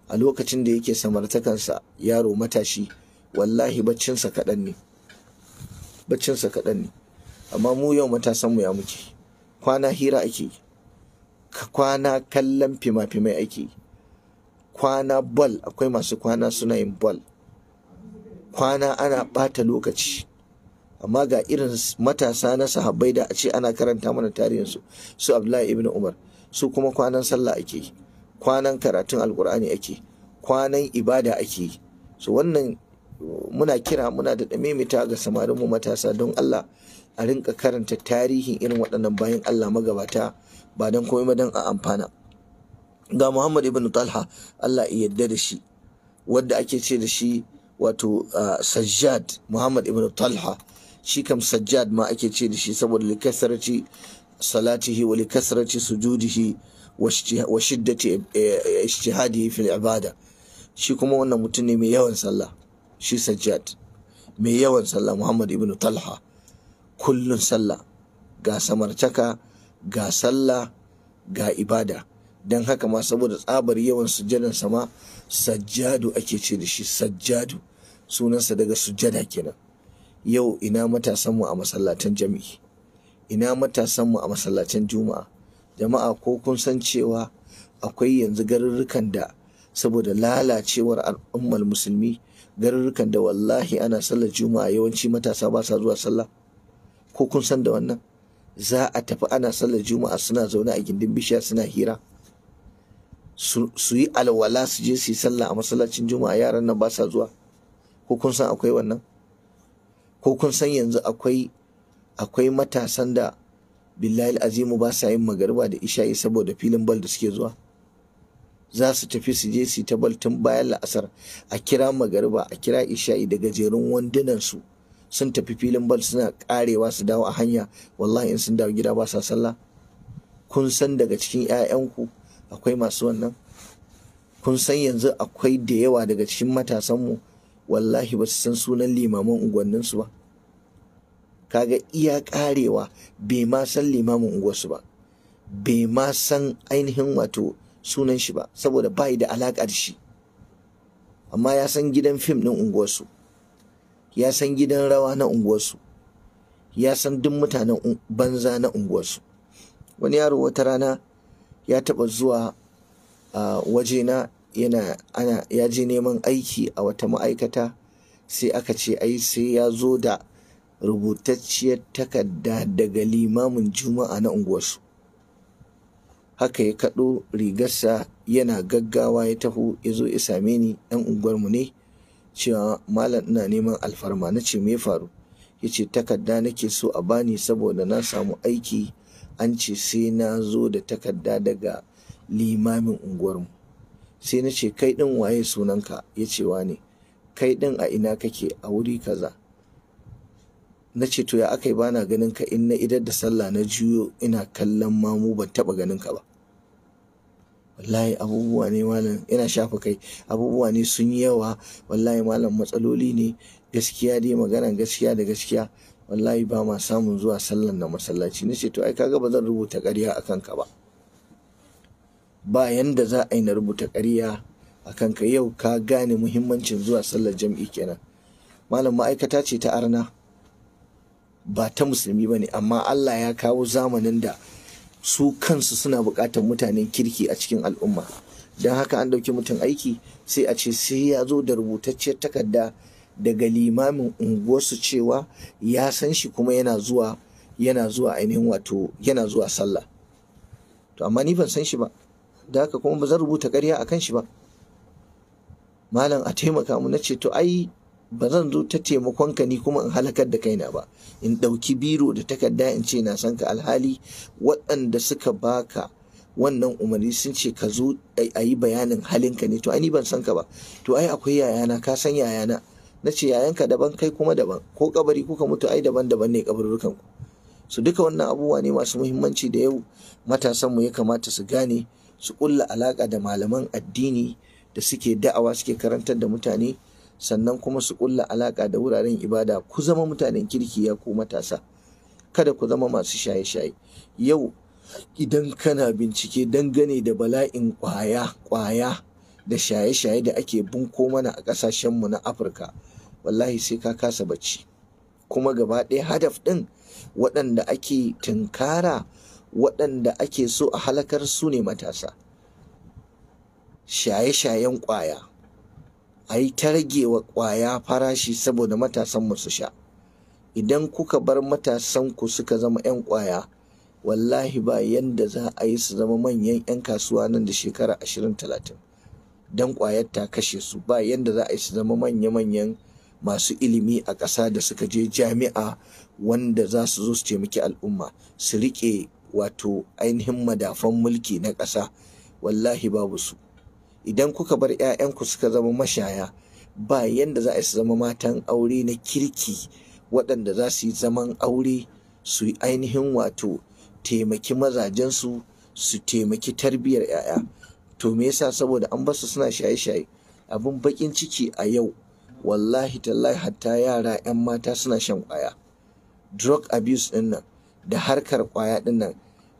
A lokacin da yake samartakansa yaro matashi, wallahi baccinsa kaɗan ne, baccinsa kaɗan ne. Amma mu yau matasanmu ya muke? Kwana hira ake, kwana kallon fima-fimai ake, kwana bal, akwai masu kwana suna yin bal, kwana ana ɓata lokaci. Amma ga irin matasa na sahabbai da a ce ana karanta mana tarihinsu, su Abdullahi ibn Umar, su kuma kwanan sallah ake, kwanan karatun Alkur'ani ake, kwanan ibada ake. So wannan muna kira, muna da maimaita ga samarinmu matasa, don Allah a rinka karanta tarihin irin waɗannan bayan Allah magabata, ba don komai ba don a amfana. Ga Muhammad ibn Talha, Allah ya yarda da shi, wadda ake ce da shi wato Sajjad. Muhammad ibn Talha shi kam Sajjad ma ake ce da shi saboda likasarati salatihi wa likasarati sujudihi wa shiddati ijtihadihi fil ibada. Shi kuma wannan mutum ne mai yawan sallah, shi Sajjad mai yawan sallah, Muhammad ibn Talha, kullun sallah, ga samartaka, ga sallah, ga ibada. Don haka ma saboda tsabar yawan sujjadan sama, Sajjadu ake ce da shi, Sajjadu sunansa daga sujjada kenan. Yau ina matasanmu a masallatan jami'i, ina matasanmu a masallatan juma'a? Jama'a, ko kun san cewa akwai yanzu garurrukan da saboda lalacewar al'ummar musulmi, garurrukan da wallahi ana sallar juma'a yawanci matasa ba sa zuwa sallah? Ko kun san da wannan? Za a tafi ana sallar juma'a suna zaune a gindin bishiya suna hira, su yi alwala su je su yi sallah a masallacin juma'a, yaran nan ba sa zuwa. Ko kun san akwai wannan? Ko kun san yanzu akwai matasan da billahi azimu ba sa yin magariba da isha'i saboda filin bal da suke zuwa? Za su tafi su je su ta bal tun bayan la'asar, a kira magariba a kira isha'i da gajerun wandunan su, sun tafi filin bal suna karewa su dawo a hanya, wallahi in sun dawo gida ba sa sallah. Kun san daga cikin 'ya'yanku akwai masu wannan? Kun san yanzu akwai da yawa daga cikin matasanmu wallahi ba su san sunan limaman unguwanninsu ba? Kaga iya karewa bai ma san limamin unguwarsu ba, bai ma san ainihin wato sunan shi ba, saboda bai da alaƙa da shi. Amma ya san gidan fim ɗin unguwarsu, ya san gidan rawa na unguwarsu, ya san duk mutanen banza na unguwarsu. Wani yaro wata rana ya taɓa zuwa wajena, yana ana ya je neman aiki a wata ma'aikata, sai aka ce ai sai ya zo da rubutacciyar takarda daga limamin juma'a na unguwarsu. Haka ya kaɗo rigarsa yana gaggawa ya taho ya zo ya same ni, ɗan unguwarmu ne, cewa malam ina neman alfarma. Na ce me faru? Ya ce takarda nake so a bani saboda na samu aiki, an ce sai na zo da takarda daga limamin unguwarmu. Sai na ce kai ɗin waye sunanka? Ya ce wane. Kai ɗin a ina kake? A wuri kaza. Na ce to ya aka yi bana ganin ka? In na idar da sallah na juyo ina kallon mamu ban taɓa ganin ka ba. Wallahi abubuwa ne malam, ina shafa kai, abubuwa ne sun yi yawa wallahi malam, matsaloli ne gaskiya dai, magana gaskiya da gaskiya, wallahi ba ma samun zuwa sallan na masallaci. Na ce to ai kaga ba zan rubuta ƙarya akan ka ba, ba yanda za a yi na rubuta ƙarya akan ka. Yau ka gane muhimmancin zuwa sallar jam'i kenan. Malam, ma'aikata ce ta arna, ba ta musulmi ba ne, amma Allah ya kawo zamanin da su kansu suna buƙatar mutanen kirki a cikin al'umma. Don haka an ɗauki mutum aiki sai a ce sai ya zo da rubutacciyar takarda daga limamin unguwarsu cewa ya san shi kuma yana zuwa ainihin wato yana zuwa sallah. To amma ni ban san shi ba, da haka kuma ba zan rubuta ƙarya akan shi ba. Malam a taimaka mu. Na ce to ai ba zan zo ta taimakon ka ni kuma in halakar da kaina ba, in ɗauki biro da takarda in ce na san ka, alhali waɗanda suka baka wannan umarni sun ce ka zo a yi bayanin halinka ne. To ai ni ban san ka ba. To ai akwai yayana, ka san yayana. Na ce yayanka daban kai kuma daban, ko kabari kuka mutu ai daban-daban ne kabarurrukan ku. So duka wannan abubuwa ne masu muhimmanci da yau matasanmu ya kamata su gane, su kulla alaka da malaman addini da suke da'awa suke karantar da mutane, sannan kuma su kulla alaka da wuraren ibada. Ku zama mutanen kirki ya ku matasa, kada ku zama masu shaye-shaye. Yau idan kana bincike dangane da bala'in kwaya da shaye-shaye da ake bunko mana a ƙasashenmu na Afirka, wallahi sai ka kasa bacci. Kuma gaba ɗaya hadaf ɗin waɗanda ake tunkara, waɗanda ake so a halakar su ne matasa. Shaye-shayen ƙwaya, a yi ta ragewa ƙwaya farashi saboda matasanmu su sha. Idan kuka bar matasanku suka zama 'yan ƙwaya, wallahi ba yanda za a yi su zama manyan 'yan kasuwa nan da shekara 20-30. Don ƙwayar ta kashe su, ba yanda za a yi su zama manya-manyan masu ilimi a ƙasa da suka je jami'a wanda za su zo su taimaki al'umma, su riƙe wato ainihin madafan mulki na ƙasa, wallahi babu su. Idan kuka bar 'ya'yanku suka zama mashaya, ba yanda za a yi su zama matan aure na kirki waɗanda za su yi zaman aure, su yi ainihin wato taimaki mazajensu, su taimaki tarbiyyar 'ya'ya. To me yasa? Saboda an basu suna shaye-shaye. Abin baƙin ciki a yau, wallahi tallahi hatta yara 'yan mata suna shan ƙwaya. Drug abuse ɗin nan da harkar ƙwaya ɗin nan,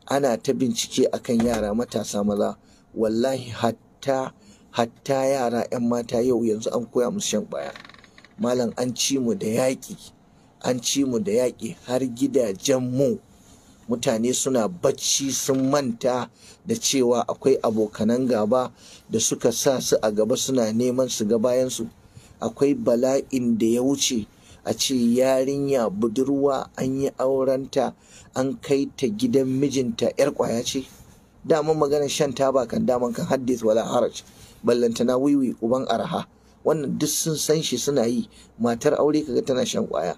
ana ta bincike akan yara matasa maza. Wallahi hatta yara 'yan mata yau yanzu an koya musu shan ƙwaya. Malam an ci mu da yaƙi, an ci mu da yaƙi har gidajenmu. Mutane suna bacci sun manta da cewa akwai abokanan gaba da suka sa su a gaba suna neman su ga bayansu. Akwai bala'in da ya wuce a ce yarinya budurwa an yi aurenta an kai ta gidan mijinta 'yar kwaya ce. Daman maganar shan taba kan daman kan haddith wala haraj, ballantana wiwi uban araha. Wannan duk sun san shi suna yi. Matar aure kaga tana shan kwaya.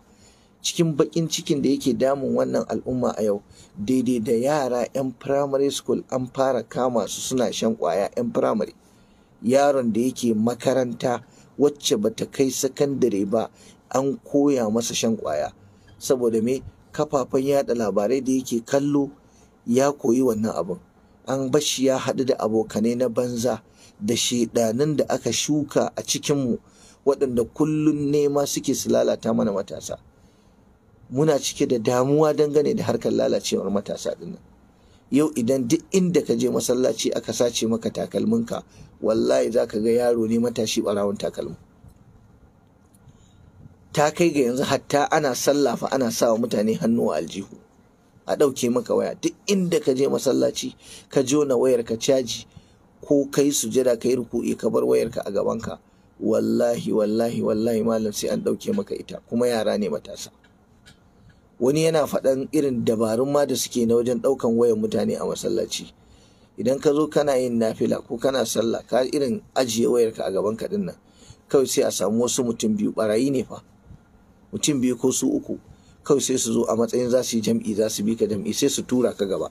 Cikin bakin cikin da yake damun wannan al'umma a yau, daidai da yara 'yan primary school an fara kama su suna shan kwaya. 'Yan primary, yaron da yake makaranta wacce bata kai sakandare ba, an koya masa shan kwaya. Saboda me? Kafafen yada labarai da yake kallo ya koyi wannan abin. An bashi ya haɗu da abokanai na banza da shedanin da aka shuka a cikinmu, waɗanda kullum nema suke su lalata mana matasa. Muna cike da damuwa dangane da harkar lalacewar matasa dinnan. Yau idan duk inda ka je masallaci aka sace maka takalminka, wallahi za ka ga yaro ne matashi ɓarawon takalmi. Ta kai ga yanzu hatta ana sallah fa ana sa wa mutane hannu a aljihu, a ɗauke maka waya. Duk inda ka je masallaci ka jona wayar ka caji, ko kai sujada kai ruku'i ka bar wayarka a gabanka, wallahi wallahi wallahi malam sai an ɗauke maka ita. Kuma yara ne matasa. Wani yana faɗan irin dabarun ma da suke na wajen ɗaukan wayan mutane a masallaci. Idan ka zo kana yin nafila ko kana sallah, ka irin ajiye wayarka a gaban ka dinnan, kawai sai a samu wasu mutum biyu, barayi ne fa, mutum biyu ko su uku, kawai sai su zo a matsayin za su yi jam'i, za su bi ka jam'i, sai su tura ka gaba.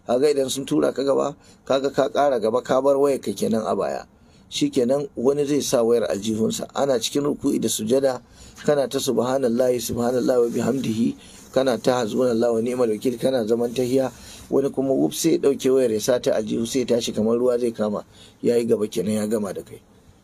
Kaga idan sun tura ka gaba, kaga ka ƙara gaba, ka bar wayarka kenan a baya. Shikenan wani zai sa wayar aljihunsa. Ana cikin ruku'i da sujada, kana ta subhanallahi subhanallahi wa bihamdihi, kana ta hasbunallahu wa ni'mal wakil, kana zaman tahiya, wani kuma wuf sai ya dauke wayar ya sa ta aljihu, sai ya tashi kamar ruwa zai kama, yayi gaba kenan, ya gama da kai.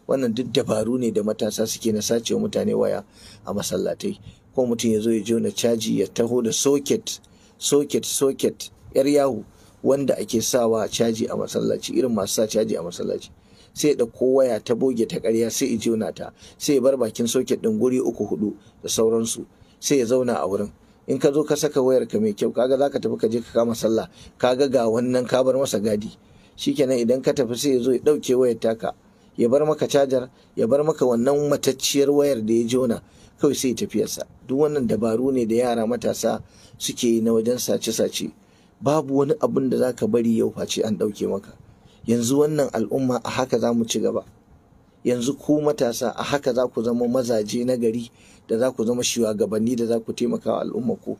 Wannan duk dabaru ne da matasa suke na sacewa mutane waya a masallatai. Ko mutum ya zo ya jona caji, ya taho da socket socket socket yar yahu wanda ake sawa caji a masallaci, irin masu sa caji a masallaci, sai ya ɗauko waya ta boge ta ƙarya sai ya jona ta, sai ya bar bakin socket ɗin guri 3, 4 da sauransu, sai ya zauna a wurin. In ka zo ka saka wayar ka mai kyau, kaga zaka tafi ka je ka kama sallah, kaga ga wannan ka bar masa gadi. Shikenan idan ka tafi sai ya zo ya ɗauke wayar taka, ya bar maka cajar, ya bar maka wannan matacciyar wayar da ya jona, kawai sai ya tafiyarsa. Duk wannan dabaru ne da yara matasa suke yi na wajen sace-sace. Babu wani abun da zaka bari yau face an ɗauke maka. Yanzu wannan al'umma a haka za mu ci gaba. Yanzu ku matasa a haka za ku zama mazaje na gari da za ku zama shugabanni da za ku taimaka wa al'umma ku.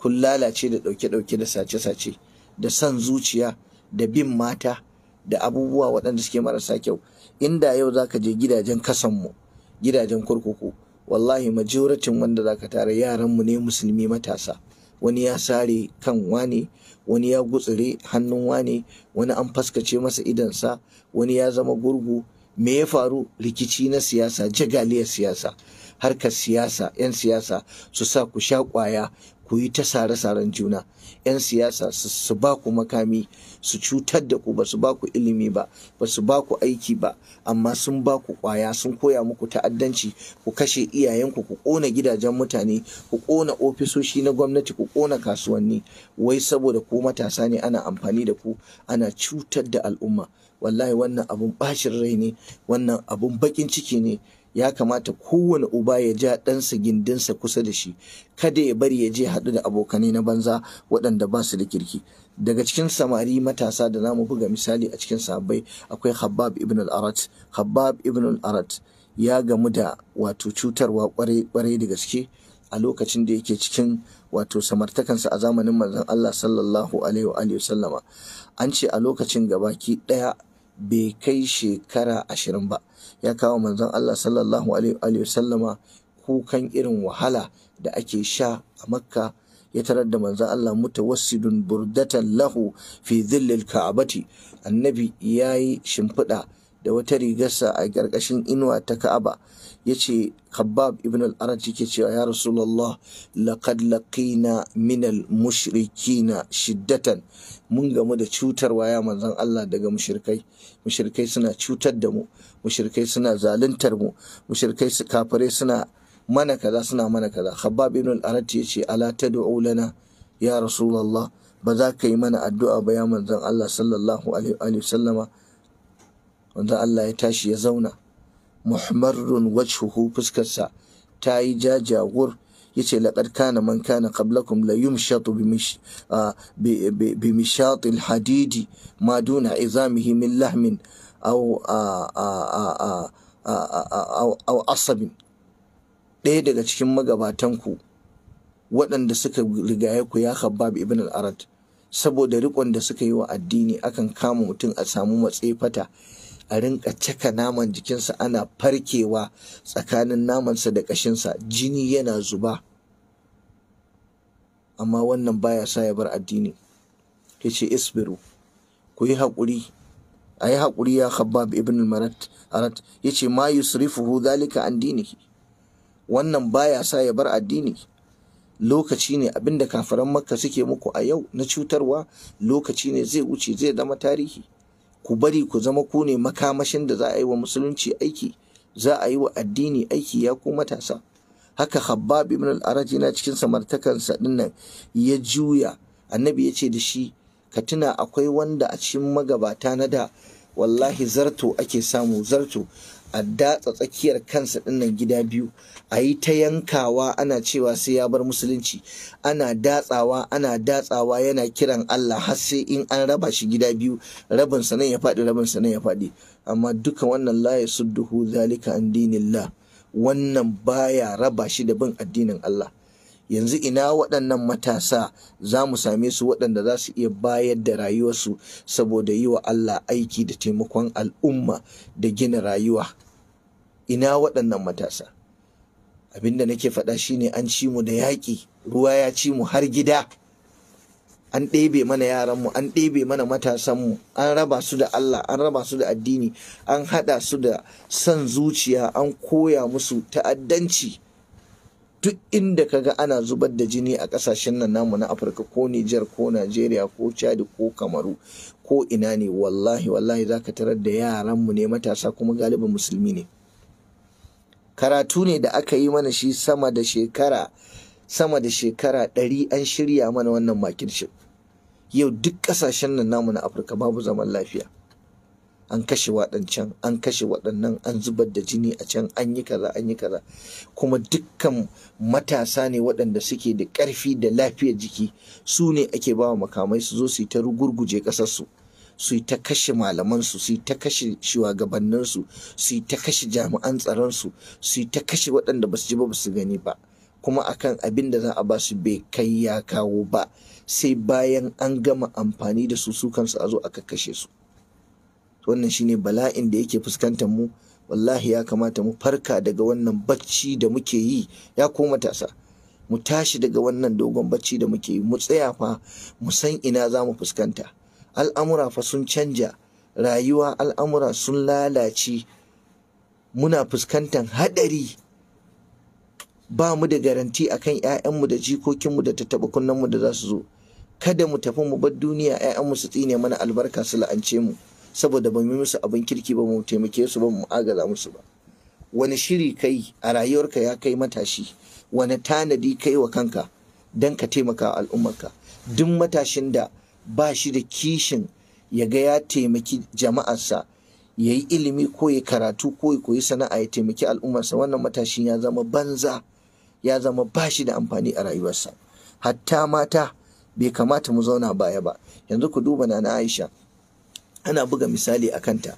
Kun lalace da ɗauke-ɗauke da sace-sace da son zuciya da bin mata da abubuwa waɗanda suke marasa kyau. Inda yau za ka je gidajen kasanmu, gidajen kurkuku, wallahi majoratin wanda za ka tara yaranmu ne musulmi matasa. Wani ya sare kan wane, wani ya gutsure hannun wane, wani an faskace masa idonsa, wani ya zama gurgu. Me ya faru? Rikici na siyasa, jagaliyar siyasa, harkar siyasa. 'Yan siyasa su sa ku sha ƙwaya, ku yi ta sare-saren juna. 'Yan siyasa su ba ku makami, su cutar da ku. Ba su ba ku ilimi ba, ba su ba ku aiki ba, amma sun ba ku ƙwaya, sun koya muku ta'addanci. Ku kashe iyayenku, ku ƙona gidajen mutane, ku ƙona ofisoshi na gwamnati, ku ƙona kasuwanni. Wai saboda ku matasa ne, ana amfani da ku ana cutar da al'umma. Wallahi wannan abun bacin rai ne, wannan abun baƙin ciki ne. Ya kamata kowane uba ya ja ɗansa gindinsa kusa da shi, kada ya bari ya je haɗu da abokanai na banza waɗanda ba su da kirki. Daga cikin samari matasa da zamu buga misali a cikin sahabbai akwai Khabbab ibn al-Arat. Khabbab ibn al-Arat ya gamu da wato cutarwa kwarai da gaske a lokacin da yake cikin wato samartakansa a zamanin manzon Allah sallallahu alaihi wa alihi wasallama. An ce a lokacin gabaki ɗaya bai kai shekara 20 ba, ya kawo manzon Allah sallallahu alaihi wa sallama kukan irin wahala da ake sha a Makka. Ya tarar da manzon Allah mutawassidun burdatan lahu fi dhillil ka'abati. Annabi yayi shimfiɗa da wata rigarsa a ƙarƙashin inuwa ta Ka'aba. Yace Khabbab ibn al-Arat yake cewa, ya Rasulullah, laqad laqina min al-mushrikina shiddatan. Mun gamu da cutarwa ya manzon Allah daga mushrikai. Mushrikai suna cutar da mu, mushrikai suna zaluntar mu, mushrikai su kafirai suna mana kaza, suna mana kaza. Khabbab ibn al-Arat yace, ala tad'u lana ya Rasulullah, ba za ka yi mana addu'a ba ya manzon Allah sallallahu alaihi wa sallama? Wanda Allah ya tashi ya zauna, muhammarun wajhuhu, fuskarsa ta yi jajawur. Yace, laqad kana man kana qablakum la yumshatu bi mishat al-hadidi ma duna izamihi min lahmin aw aw asabin. Ɗaya daga cikin magabatan ku waɗanda suka rigaye ku, ya Khabbab ibn al-Arat, saboda riƙon da suka yi wa addini, akan kama mutum a samu matsefata a rinka caka naman jikinsa, ana farkewa tsakanin namansa da ƙashinsa, jini yana zuba, amma wannan baya sa ya bar addini. Yace, isbiru, ku yi haƙuri, a yi haƙuri ya Khabbab ibn al-Arat. Yace, ma yusrifuhu dhalika an dinihi, wannan baya sa ya bar addini. Lokaci ne, abinda kafiran Makka suke muku a yau na cutarwa, lokaci ne zai wuce, zai zama tarihi. Ku bari ku zama ku ne makamashin da za a yi wa musulunci aiki, za a yi wa addini aiki, ya ku matasa. Haka Khabbab ibn al-Arat yana cikin samartakansa dinnan ya juya. Annabi ya ce da shi, ka tuna akwai wanda a cikin magabata na da, wallahi zarto ake samu, zarto a datsa tsakiyar kansa dinnan gida biyu, a yi ta yankawa ana cewa sai ya bar musulunci. Ana datsawa, ana datsawa, yana kiran Allah har sai in an raba shi gida biyu, rabin sa nan ya faɗi, rabin sa nan ya faɗi. Amma duka wannan la yasudduhu zalika an dinillah, wannan baya raba shi da bin addinin Allah. Yanzu ina waɗannan matasa za mu same su, waɗanda za su iya bayar da rayuwarsu saboda yi wa Allah aiki da taimakon al'umma da gina rayuwa? Ina waɗannan matasa? Abinda nake faɗa shine, an ci mu da yaƙi, ruwa ya ci mu har gida. An ɗebe mana yaranmu, an ɗebe mana matasanmu, an raba su da Allah, an raba su da addini, an haɗa su da son zuciya, an koya musu ta'addanci. Duk inda kaga ana zubar da jini a ƙasashen nan namu na Afirka, ko Nijar, ko Najeriya, ko Chad, ko Kamaru, ko ina ne, wallahi wallahi zaka tarar da yaranmu ne matasa, kuma galibin musulmi ne. Karatu ne da aka yi mana shi sama da shekara 100, an shirya mana wannan makircin. Yau duk ƙasashen nan namu na Afirka babu zaman lafiya. An kashe waɗancan, an kashe waɗannan, an zubar da jini a can, an yi kaza, an yi kaza. Kuma dukkan matasa ne waɗanda suke da ƙarfi da lafiyar jiki, su ne ake ba wa makamai su zo su yi ta rugurguje ƙasarsu, su yi ta kashe malamansu, su yi ta kashe shugabanninsu, su yi ta kashe jami'an tsaronsu, su yi ta kashe waɗanda ba su ji ba ba su gani ba. Kuma akan abin da za a ba su bai kai ya kawo ba, sai bayan an gama amfani da su, su kansu a zo aka kashe su. Wannan shine bala'in da yake fuskantar mu. Wallahi ya kamata mu farka daga wannan bacci da muke yi, ya ko matasa. Mu tashi daga wannan dogon bacci da muke yi, mu tsaya fa mu san ina za mu fuskanta. Al'amura fa sun canja, rayuwa al'amura sun lalace, muna fuskantar haɗari. Ba mu da garanti akan 'ya'yanmu da jikokinmu da tattaɓa kunnenmu da za su zo. Kada mu tafi mu bar duniya 'ya'yanmu su tsine mana albarka, su la'ance mu, saboda ba mu musu abin kirki ba, mu taimake su ba, mu agaza musu ba. Wani shiri kai a rayuwarka ya kai matashi? Wani tanadi kai wa kanka don ka taimaka al'ummarka? Duk matashin da ba shi da kishin ya ga ya taimaki jama'arsa, ya yi ilimi ko ya karatu ko ya koyi sana'a ya taimaki al'ummarsa, wannan matashin ya zama banza, ya zama ba shi da amfani a rayuwarsa. Hatta mata bai kamata mu zauna baya ba. Yanzu ku duba Nana Aisha, ana buga misali a kanta.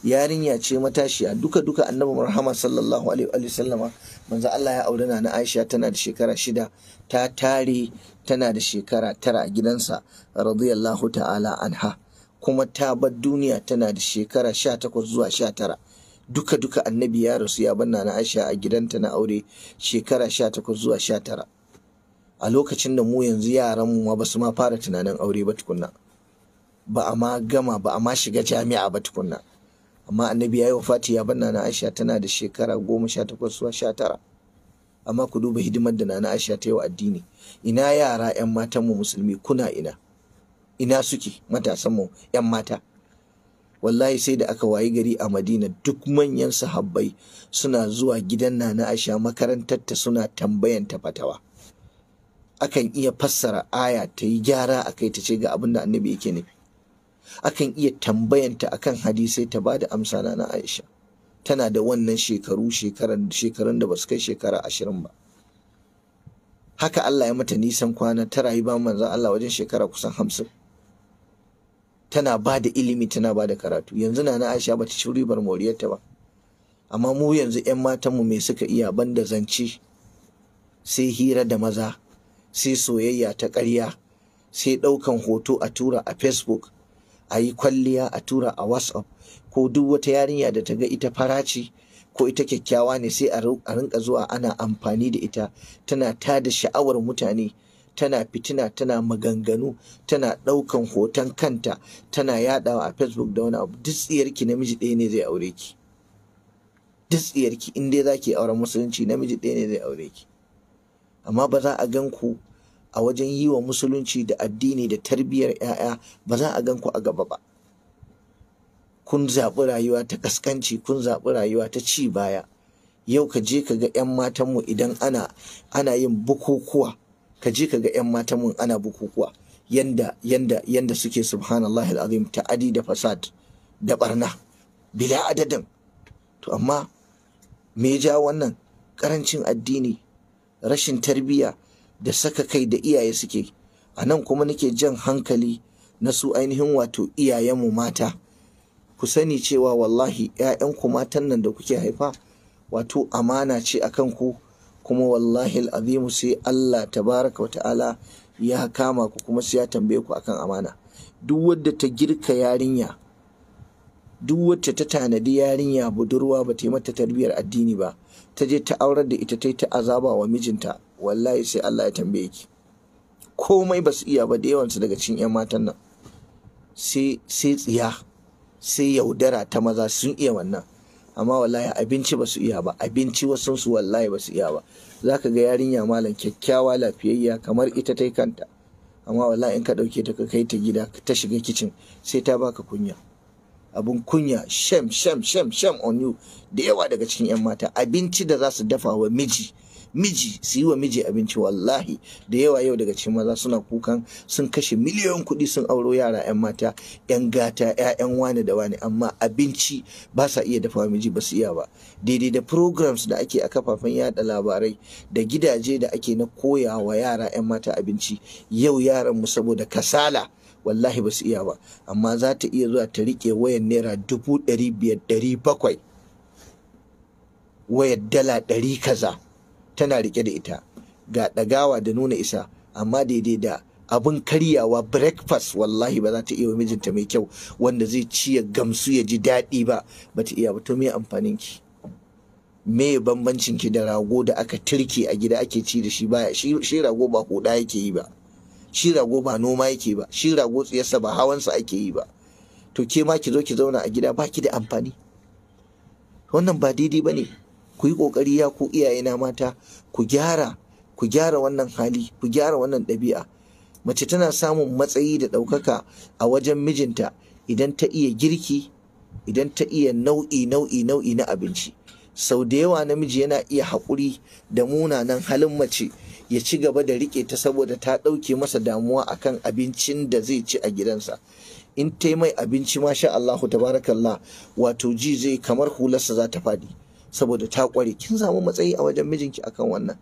Yarinya ce matashiya, duka duka Annabi Muhammad sallallahu alaihi wa sallama, manzo Allah ya aure Nana Aisha tana da shekara 6, ta tare tana da shekara 9 a gidansa, radiyallahu ta'ala anha. Kuma ta bar duniya tana da shekara 18 zuwa 19. Duka duka Annabi ya rasu ya bar Nana Aisha a gidanta na aure shekara 18 zuwa 19. A lokacin da mu yanzu yaran mu ma basu ma fara tunanin aure ba tukunna, ba a ma gama ba a ma shiga jami'a ba tukunna. Amma Annabi ya yi wafati ya bar Nana Aisha tana da shekara 18 zuwa 19. Amma ku duba hidimar da Nana Aisha ta yi wa addini. Ina yara 'yan matan mu musulmi, kuna ina? Ina suke matasan mu 'yan mata? Wallahi sai da aka wayi gari a Madina duk manyan sahabbai suna zuwa gidan Nana Aisha makarantar ta suna tambayan ta fatawa. Akan iya fassara aya ta yi gyara akai ta ce ga abin da Annabi yake nufi. Akan iya tambayanta akan hadisai ta bada amsa. Nana Aisha tana da wannan shekaru, shekarun da basu kai shekara 20 ba. Haka Allah ya mata nisan kwana, ta rayu ba manzon Allah wajen shekara kusan 50. Tana ba da ilimi, tana ba da karatu. Yanzu Nana Aisha bata ci ribar moriyarta ba. Amma mu yanzu 'yan matanmu me suka iya banda zance, sai hira da maza, sai soyayya ta ƙarya, sai ɗaukan hoto a tura a Facebook, a yi kwalliya a tura a WhatsApp, ko duk wata yarinya da ta ga ita fara ce ko ita kyakkyawa ne sai a rinka zuwa ana amfani da ita, tana tada sha'awar mutane, tana fitina, tana maganganu, tana ɗaukan hoton kanta tana yaɗawa a Facebook da wani abu. Duk tsiyarki namiji ɗaya ne zai aure ki. Duk tsiyarki in dai za ki auren musulunci namiji ɗaya ne zai aure ki. Amma ba za a gan ku a wajen yi wa musulunci da addini da tarbiyyar 'ya'ya, ba za a gan ku a gaba ba. Kun zaɓi rayuwa ta kaskanci, kun zaɓi rayuwa ta ci baya. Yau ka je ka ga 'yan matanmu idan ana yin bukukuwa, ka je ka ga 'yan matanmu ana bukukuwa yanda yanda yanda suke, subhanallahi alazim, ta'adi da fasad da barna bila adadin. To amma me ya ja wannan? Karancin addini, rashin tarbiyya da saka kai da iyaye suke. A nan kuma nake jan hankali na su ainihin wato iyayenmu mata. Ku sani cewa wallahi 'ya'yanku matan nan da kuke haifa wato amana ce a kanku, kuma wallahi al'azimu sai Allah tabaraka wa ta'ala ya kama ku, kuma sai ya tambaye ku akan amana. Duk wadda ta girka yarinya, duk wacce ta tanadi yarinya budurwa ba ta yi mata tarbiyyar addini ba, ta je ta aurar da ita, ta yi ta azaba wa mijinta, wallahi sai Allah ya tambaye ki. Komai ba su iya ba da yawansu daga cikin 'yan matan nan, sai tsiya, sai yaudara ta maza sun iya wannan. Amma wallahi abinci ba su iya ba, abinci wasu su wallahi ba su iya ba. Za ka ga yarinya malam kyakkyawa lafiyayya kamar ita ta kanta, amma wallahi in ka ɗauke ta ka kai ta gida ta shiga kicin sai ta baka kunya. Abun kunya, shame, shame, shame, shame on you. Da yawa daga cikin 'yan mata abinci da za su dafa wa miji Miji, su yi wa miji abinci. Wallahi da yawa yau daga cikin maza suna kukan sun kashe miliyoyin kuɗi sun auro yara 'yan mata, 'yan gata, 'ya'yan wane da wane, amma abinci ba sa iya dafa miji, ba su iya ba. Daidai da programs da ake a kafafen yada labarai da gidaje da ake na koya wa yara 'yan mata abinci, yau yaran mu saboda kasala wallahi ba su iya ba. Amma za ta iya zuwa ta riƙe wayan naira 500,000, 700, wayar $100 kaza tana rike da ita, ga ɗagawa da nuna isa, amma daidai da abin karyawa breakfast wallahi ba za ta iya wa mijinta mai kyau wanda zai ci ya gamsu ya ji daɗi ba, ba ta iya ba. To me amfanin ki? Me bambancin ki da rago da aka turke a gida ake ci da shi? Baya shi rago ba huda yake yi ba, shi rago ba noma yake ba, shi rago tsiyarsa ba hawansa ake yi ba. To ke ma ki zo ki zauna a gida baki da amfani. Wannan ba daidai ba ne. Ku yi ƙoƙari ya ku iyayena mata, ku gyara, ku gyara wannan hali, ku gyara wannan ɗabi'a. Mace tana samun matsayi da ɗaukaka a wajen mijinta idan ta iya girki, idan ta iya nau'i nau'i nau'i na abinci. Sau da yawa namiji yana iya haƙuri da munanan halin mace ya ci gaba da riƙe ta saboda ta ɗauke masa damuwa akan abincin da zai ci a gidansa. In ta mai abinci, masha Allahu tabarakallah, wato ji zai kamar hularsa za ta faɗi saboda ta ƙware. Kin samu matsayi a wajen mijinki akan wannan.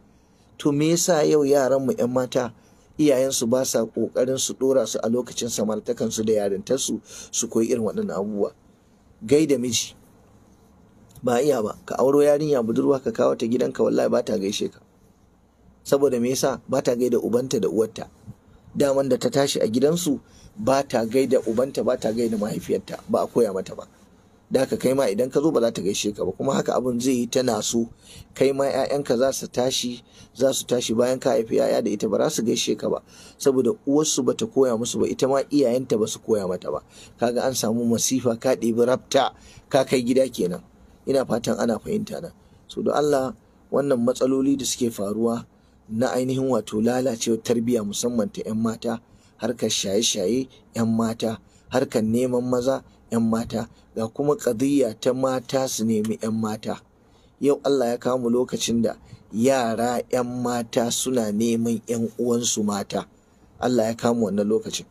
To me yasa yau yaran mu 'yan mata iyayensu ba sa ƙoƙarin su ɗora su a lokacin samartakansu da yarintarsu su koyi irin waɗannan abubuwa? Gaida miji ba iya ba. Ka auro yarinya budurwa ka kawo ta gidanka, wallahi ba ta gaishe ka. Saboda me yasa? Ba ta gaida ubanta da uwarta. Daman da ta tashi a gidansu ba ta gaida ubanta, ba ta gaida mahaifiyarta, ba a koya mata ba. Da haka kai ma idan ka zo ba za ta gaishe ka ba, kuma haka abin zai yi tana so. Kai ma 'ya'yanka za su tashi, za su tashi bayan ka haifi 'ya'ya da ita, ba za su gaishe ka ba saboda uwarsu bata koya musu ba, ita ma iyayenta ba su koya mata ba. Kaga an samu masifa, ka ɗebi rafta ka kai gida kenan. Ina fatan ana fahimta na. So don Allah, wannan matsaloli da suke faruwa na ainihin wato lalacewar tarbiyya, musamman ta 'yan mata, harkar shaye-shaye 'yan mata, harkar neman maza 'yan mata, ga kuma ƙadiyya ta mata su nemi 'yan mata. Yau Allah ya kawo mu lokacin da yara 'yan mata suna neman 'yan uwansu mata. Allah ya kawo mu wannan lokacin.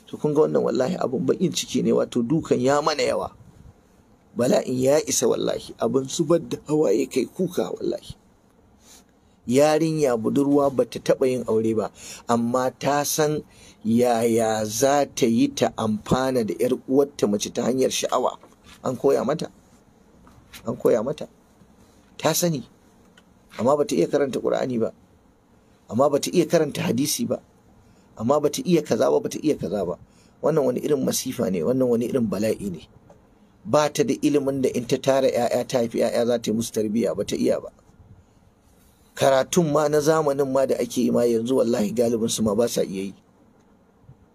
To kun ga wannan wallahi abun baƙin ciki ne, wato dukan ya mana yawa, bala'in ya isa wallahi, abin zubar da hawaye kai kuka wallahi. Yarinya budurwa bata taɓa yin aure ba, amma ta san yaya za ta yi ta amfana da 'yar uwarta mace ta hanyar sha'awa. An koya mata, an koya mata, ta sani, amma bata iya karanta Qur'ani ba, amma bata iya karanta hadisi ba, amma bata iya kaza ba, bata iya kaza ba. Wannan wani irin masifa ne, wannan wani irin bala'i ne. Ba ta da ilimin da in ta tara 'ya'ya, ta haifi 'ya'ya, za ta yi musu tarbiyya, ba ta iya ba. Karatun ma na zamanin ma da ake yi ma yanzu wallahi galibin su ma ba sa iya yi.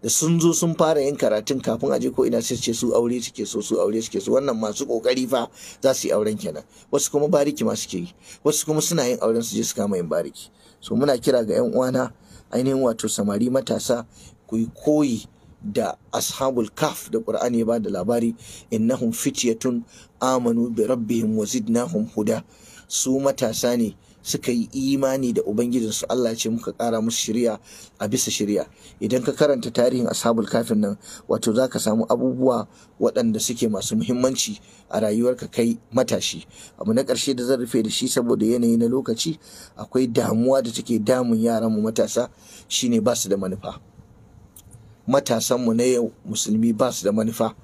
Da sun zo sun fara yin karatun, kafin aje ko ina sai ce su aure suke so, su aure suke so. Wannan masu kokari fa za su yi auren kenan. Wasu kuma bariki ma suke yi, wasu kuma suna yin auren su je su kama yin bariki. So muna kira ga 'yan uwana ainihin wato samari matasa, ku yi koyi da ashabul kaf da Qur'ani ya bada labari, innahum fityatun amanu bi rabbihim wa zidnahum huda. Su matasa ne suka yi imani da ubangijinsu, Allah ya ce muka ƙara musu shiriya a bisa shiriya. Idan ka karanta tarihin ashabul kafin nan, wato za ka samu abubuwa waɗanda suke masu muhimmanci a rayuwarka kai matashi. Abu na ƙarshe da zan rufe da shi saboda yanayi na lokaci, akwai damuwa da take damun yaranmu matasa, shine ba su da manufa. Matasanmu na yau musulmi ba su da manufa,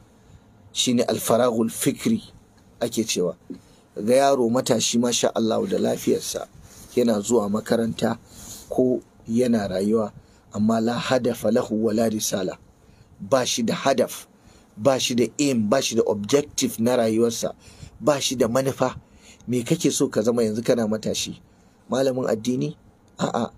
shine alfaragul fikri ake cewa. Ga yaro matashi masha Allah da lafiyarsa, yana zuwa makaranta ko yana rayuwa, amma la hadafa lahu wala risala. Ba shi da hadaf, ba shi da aim, ba shi da objective na rayuwarsa, ba shi da manufa. Me kake so ka zama yanzu kana matashi? Malamin addini? A'a.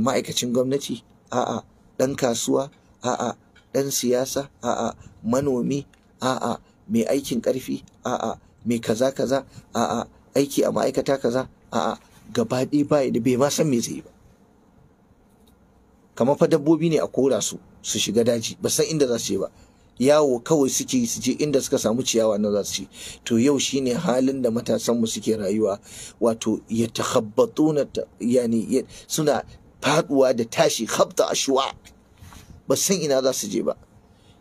Ma'aikacin gwamnati? A'a. Ɗan kasuwa? A'a. Ɗan siyasa? A'a. Manomi? A'a. Mai aikin ƙarfi? A'a. Mai kaza kaza? A'a. Aiki a ma'aikata kaza? A'a. Gaba ɗaya ba da bai ma san me zai yi ba. Kamar fa dabbobi ne a kora su su shiga daji, ba san inda za su je ba. Yawo kawai suke su je inda suka samu ciyawa na za su ci. To yau shine halin da matasanmu suke rayuwa, wato ya takhabbatuna, yani suna faduwa da tashi, khabta ashwa, ba san ina za su je ba.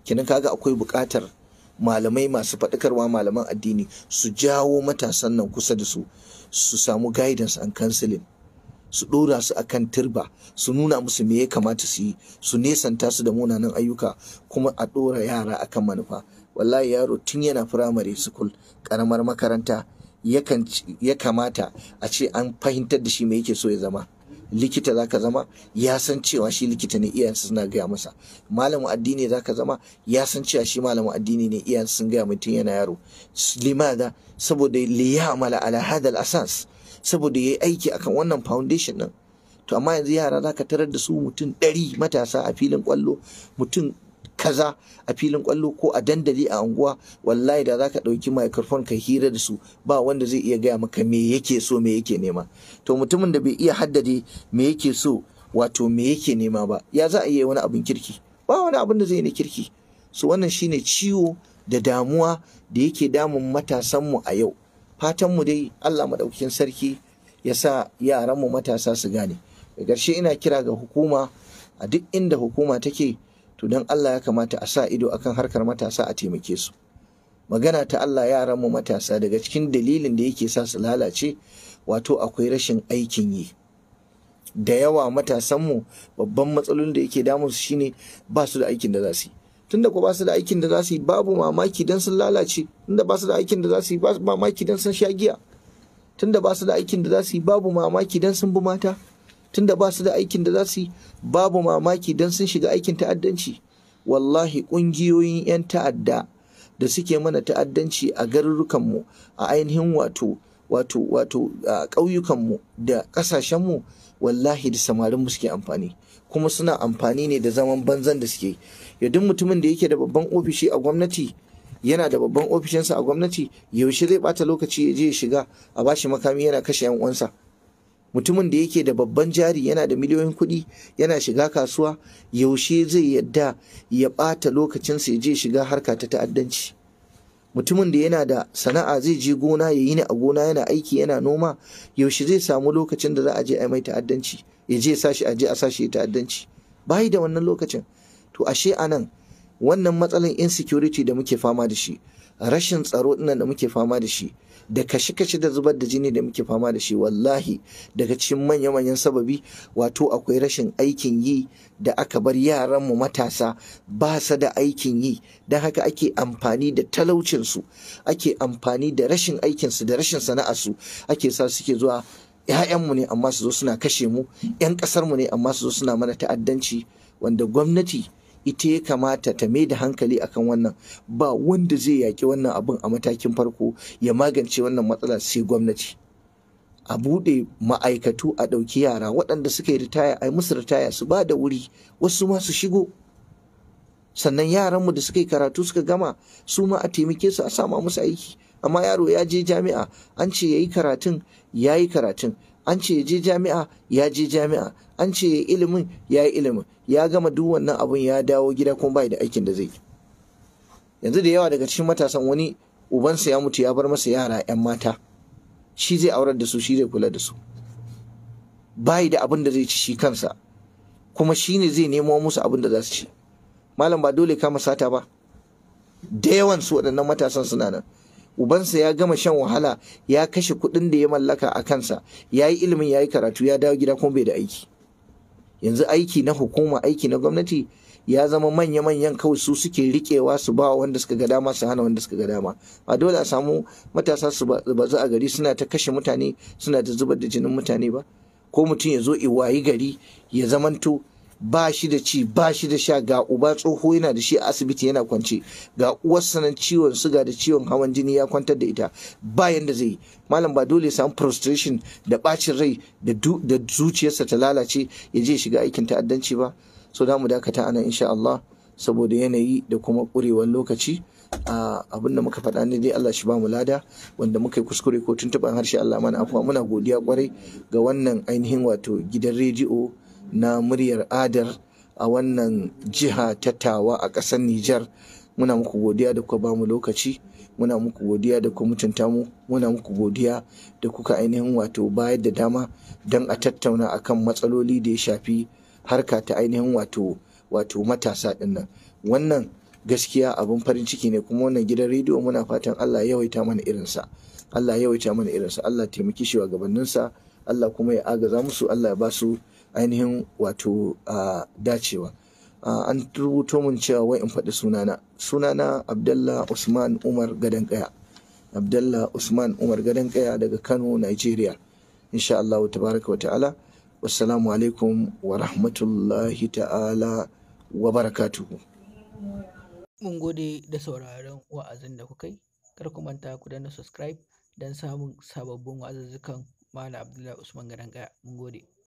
Kenan kaga akwai buƙatar malamai masu faɗakarwa, malaman addini su jawo matasan nan kusa da su, su samu guidance and counseling, su ɗora su akan turba, su nuna musu me ya kamata su yi, su nesanta su da munanan ayyuka, kuma a ɗora yara akan manufa. Wallahi yaro tun yana primary school, ƙaramar makaranta, ya kamata a ce an fahimtar da shi me yake so ya zama. Likita zaka zama, ya san cewa shi likita ne, iyayensa suna gaya masa. Malamin addini zaka zama, ya san cewa shi malamin addini ne, iyayensa sun gaya mutum yana yaro. Limada? Saboda liya'mala ala hadha al-asas, saboda yayi aiki akan wannan foundation din. To amma yanzu yara zaka tarar da su mutum 100 matasa a filin kwallo, mutum kaza a filin kwallo ko a dandali a unguwa, wallahi da zaka dauki microphone ka hira da su, ba wanda zai iya gaya maka me yake so, me yake nema. To mutumin da bai iya haddade me yake so, wato me yake nema ba, ya za a iya wani abin kirki? Ba wani abin da zai yi na kirki. So wannan shine ciwo da damuwa da yake damun matasanmu a yau. Fatan mu dai Allah madaukakin sarki ya sa yaran mu matasa su gane. Da ƙarshe ina kira ga hukuma, a duk inda hukuma take, to don Allah ya kamata a sa ido akan harkar matasa, a taimake su. Magana ta Allah, yaran mu matasa daga cikin dalilin da yake sa su lalace, wato akwai rashin aikin yi. Da yawa matasan mu babban matsalolin da yake damun su shine ba su da aikin da za su yi. Tunda ko ba su da aikin da za su yi, babu mamaki dan sun lalace. Tunda ba su da aikin da za su yi, babu mamaki dan sun sha giya. Tunda ba su da aikin da za su yi, babu mamaki dan sun bi mata. Tunda ba su da aikin da za su yi, babu mamaki dan sun shiga aikin ta'addanci. Wallahi ƙungiyoyin 'yan ta'adda da suke mana ta'addanci a garurukanmu, a ainihin wato ƙauyukanmu da ƙasashenmu, wallahi da samarinmu suke amfani. Kuma suna amfani ne da zaman banzan da suke. Duk mutumin da yake da babban ofishi a gwamnati, yana da babban ofishinsa a gwamnati, yaushe zai bata lokaci ya je ya shiga a bashi makami yana kashe 'yan uwansa? Mutumin da yake da babban jari, yana da miliyoyin kuɗi, yana shiga kasuwa, yaushe zai yadda ya ɓata lokacinsa ya je shiga harka ta ta'addanci? Mutumin da yana da sana'a, zai je gona ya yi ni a gona yana aiki yana noma, yaushe zai samu lokacin da za a je a mai ta'addanci, ya je sashi a je a sashi ya ta'addanci? Bayi da wannan lokacin. To ashe anan wannan matsalan insecurity da muke fama da shi, rashin tsaro dinnan da muke fama da shi, da kashe-kashe da zubar da jini da muke fama da shi, wallahi daga cikin manya-manyan sababi wato akwai rashin aikin yi da aka bar yaranmu matasa ba su da aikin yi. Don haka ake amfani da talaucinsu, ake amfani da rashin aikinsu da rashin sana'arsu, ake sa suke zuwa. 'Ya'yanmu ne amma su zo suna kashe mu, 'yan ƙasarmu ne amma su zo suna mana ta'addanci, wanda gwamnati ita ya kamata ta mai da hankali akan wannan. Ba wanda zai yaƙi wannan abin a matakin farko ya magance wannan matsala sai gwamnati. A buɗe ma'aikatu, a ɗauki yara waɗanda suka yi ritaya, a yi musu ritaya su ba da wuri, wasu ma su shigo. Sannan yaranmu da suka yi karatu suka gama, su ma a taimake su a sama musu aiki. Amma yaro ya je jami'a, an ce ya yi karatun, ya yi karatun. An ce ya je jami'a, ya je jami'a. An ce ya ilimin, ya yi ilimin. Ya gama duk wannan abun, ya dawo gida kuma bai da aikin da zai yi. Yanzu da yawa daga cikin matasan, wani ubansa ya mutu ya bar masa yara 'yan mata, shi zai aurar da su, shi zai kula da su. Bai da abin da zai ci shi kansa, kuma shi ne zai nemo musu abin da za su ci. Malam, ba dole kama sata ba. Da yawan su waɗannan matasan suna nan, ubansa ya gama shan wahala, ya kashe kuɗin da ya mallaka a kansa, ya yi ilimin, ya yi karatu, ya dawo gida kuma bai da aiki. Yanzu aiki na hukuma, aiki na gwamnati ya zama manya-manyan kawai su suke riƙewa, su ba wanda suka ga dama, su hana wanda suka ga dama. A dole a samu matasa su bazu a gari suna ta kashe mutane, suna ta zubar da jinin mutane ba. Ko mutum ya zo iwayi gari ya zamanto ba shi da ci, ba shi da sha, ga uba tsoho yana da shi a asibiti yana kwance, ga uwarsa nan ciwon suga da ciwon hawan jini ya kwantar da ita, ba yanda zai yi. Malam, ba dole ya samu frustration da bacin rai da zuciyarsa ta lalace ya je shiga aikin ta'addanci ba? So da mu dakata anan insha Allah, saboda yanayi da kuma ƙurewar lokaci. Abin da muka faɗa ne dai Allah shi ba mu lada, wanda muka yi kuskure ko tuntuɓan harshe Allah mana afuwa. Muna godiya kwarai ga wannan ainihin wato gidan rediyo na Muryar Adar a wannan jiha ta Tawa a ƙasar Nijar. Muna muku godiya da kuka bamu lokaci, muna muku godiya da kuka mutunta mu, muna muku godiya da kuka ainihin wato bayar da dama don a tattauna akan matsaloli da ya shafi harka ta ainihin wato matasa ɗin nan. Wannan gaskiya abin farin ciki ne, kuma wannan gidan rediyo muna fatan Allah ya yawaita mana irinsa. Allah ya yawaita mana irinsa, Allah taimaki shugabanninsa, Allah kuma ya agaza musu, Allah ya ba su ainihin wato dacewa. An rubuto mun cewa wai in faɗi sunana. Sunana Abdallah Usman Umar Gadon Kaya. Abdallah Usman Umar Gadon Kaya daga Kano, Nigeria. Insha Allah tabaraka wa ta'ala. Wassalamu alaikum wa rahmatullahi ta'ala wa barakatuhu. Mun gode da sauraron wa'azin da kuka yi. Kar ku manta ku danna subscribe don samun sababbin wa'azuzzukan Malam Abdullahi Usman Gadon Kaya. Mun gode.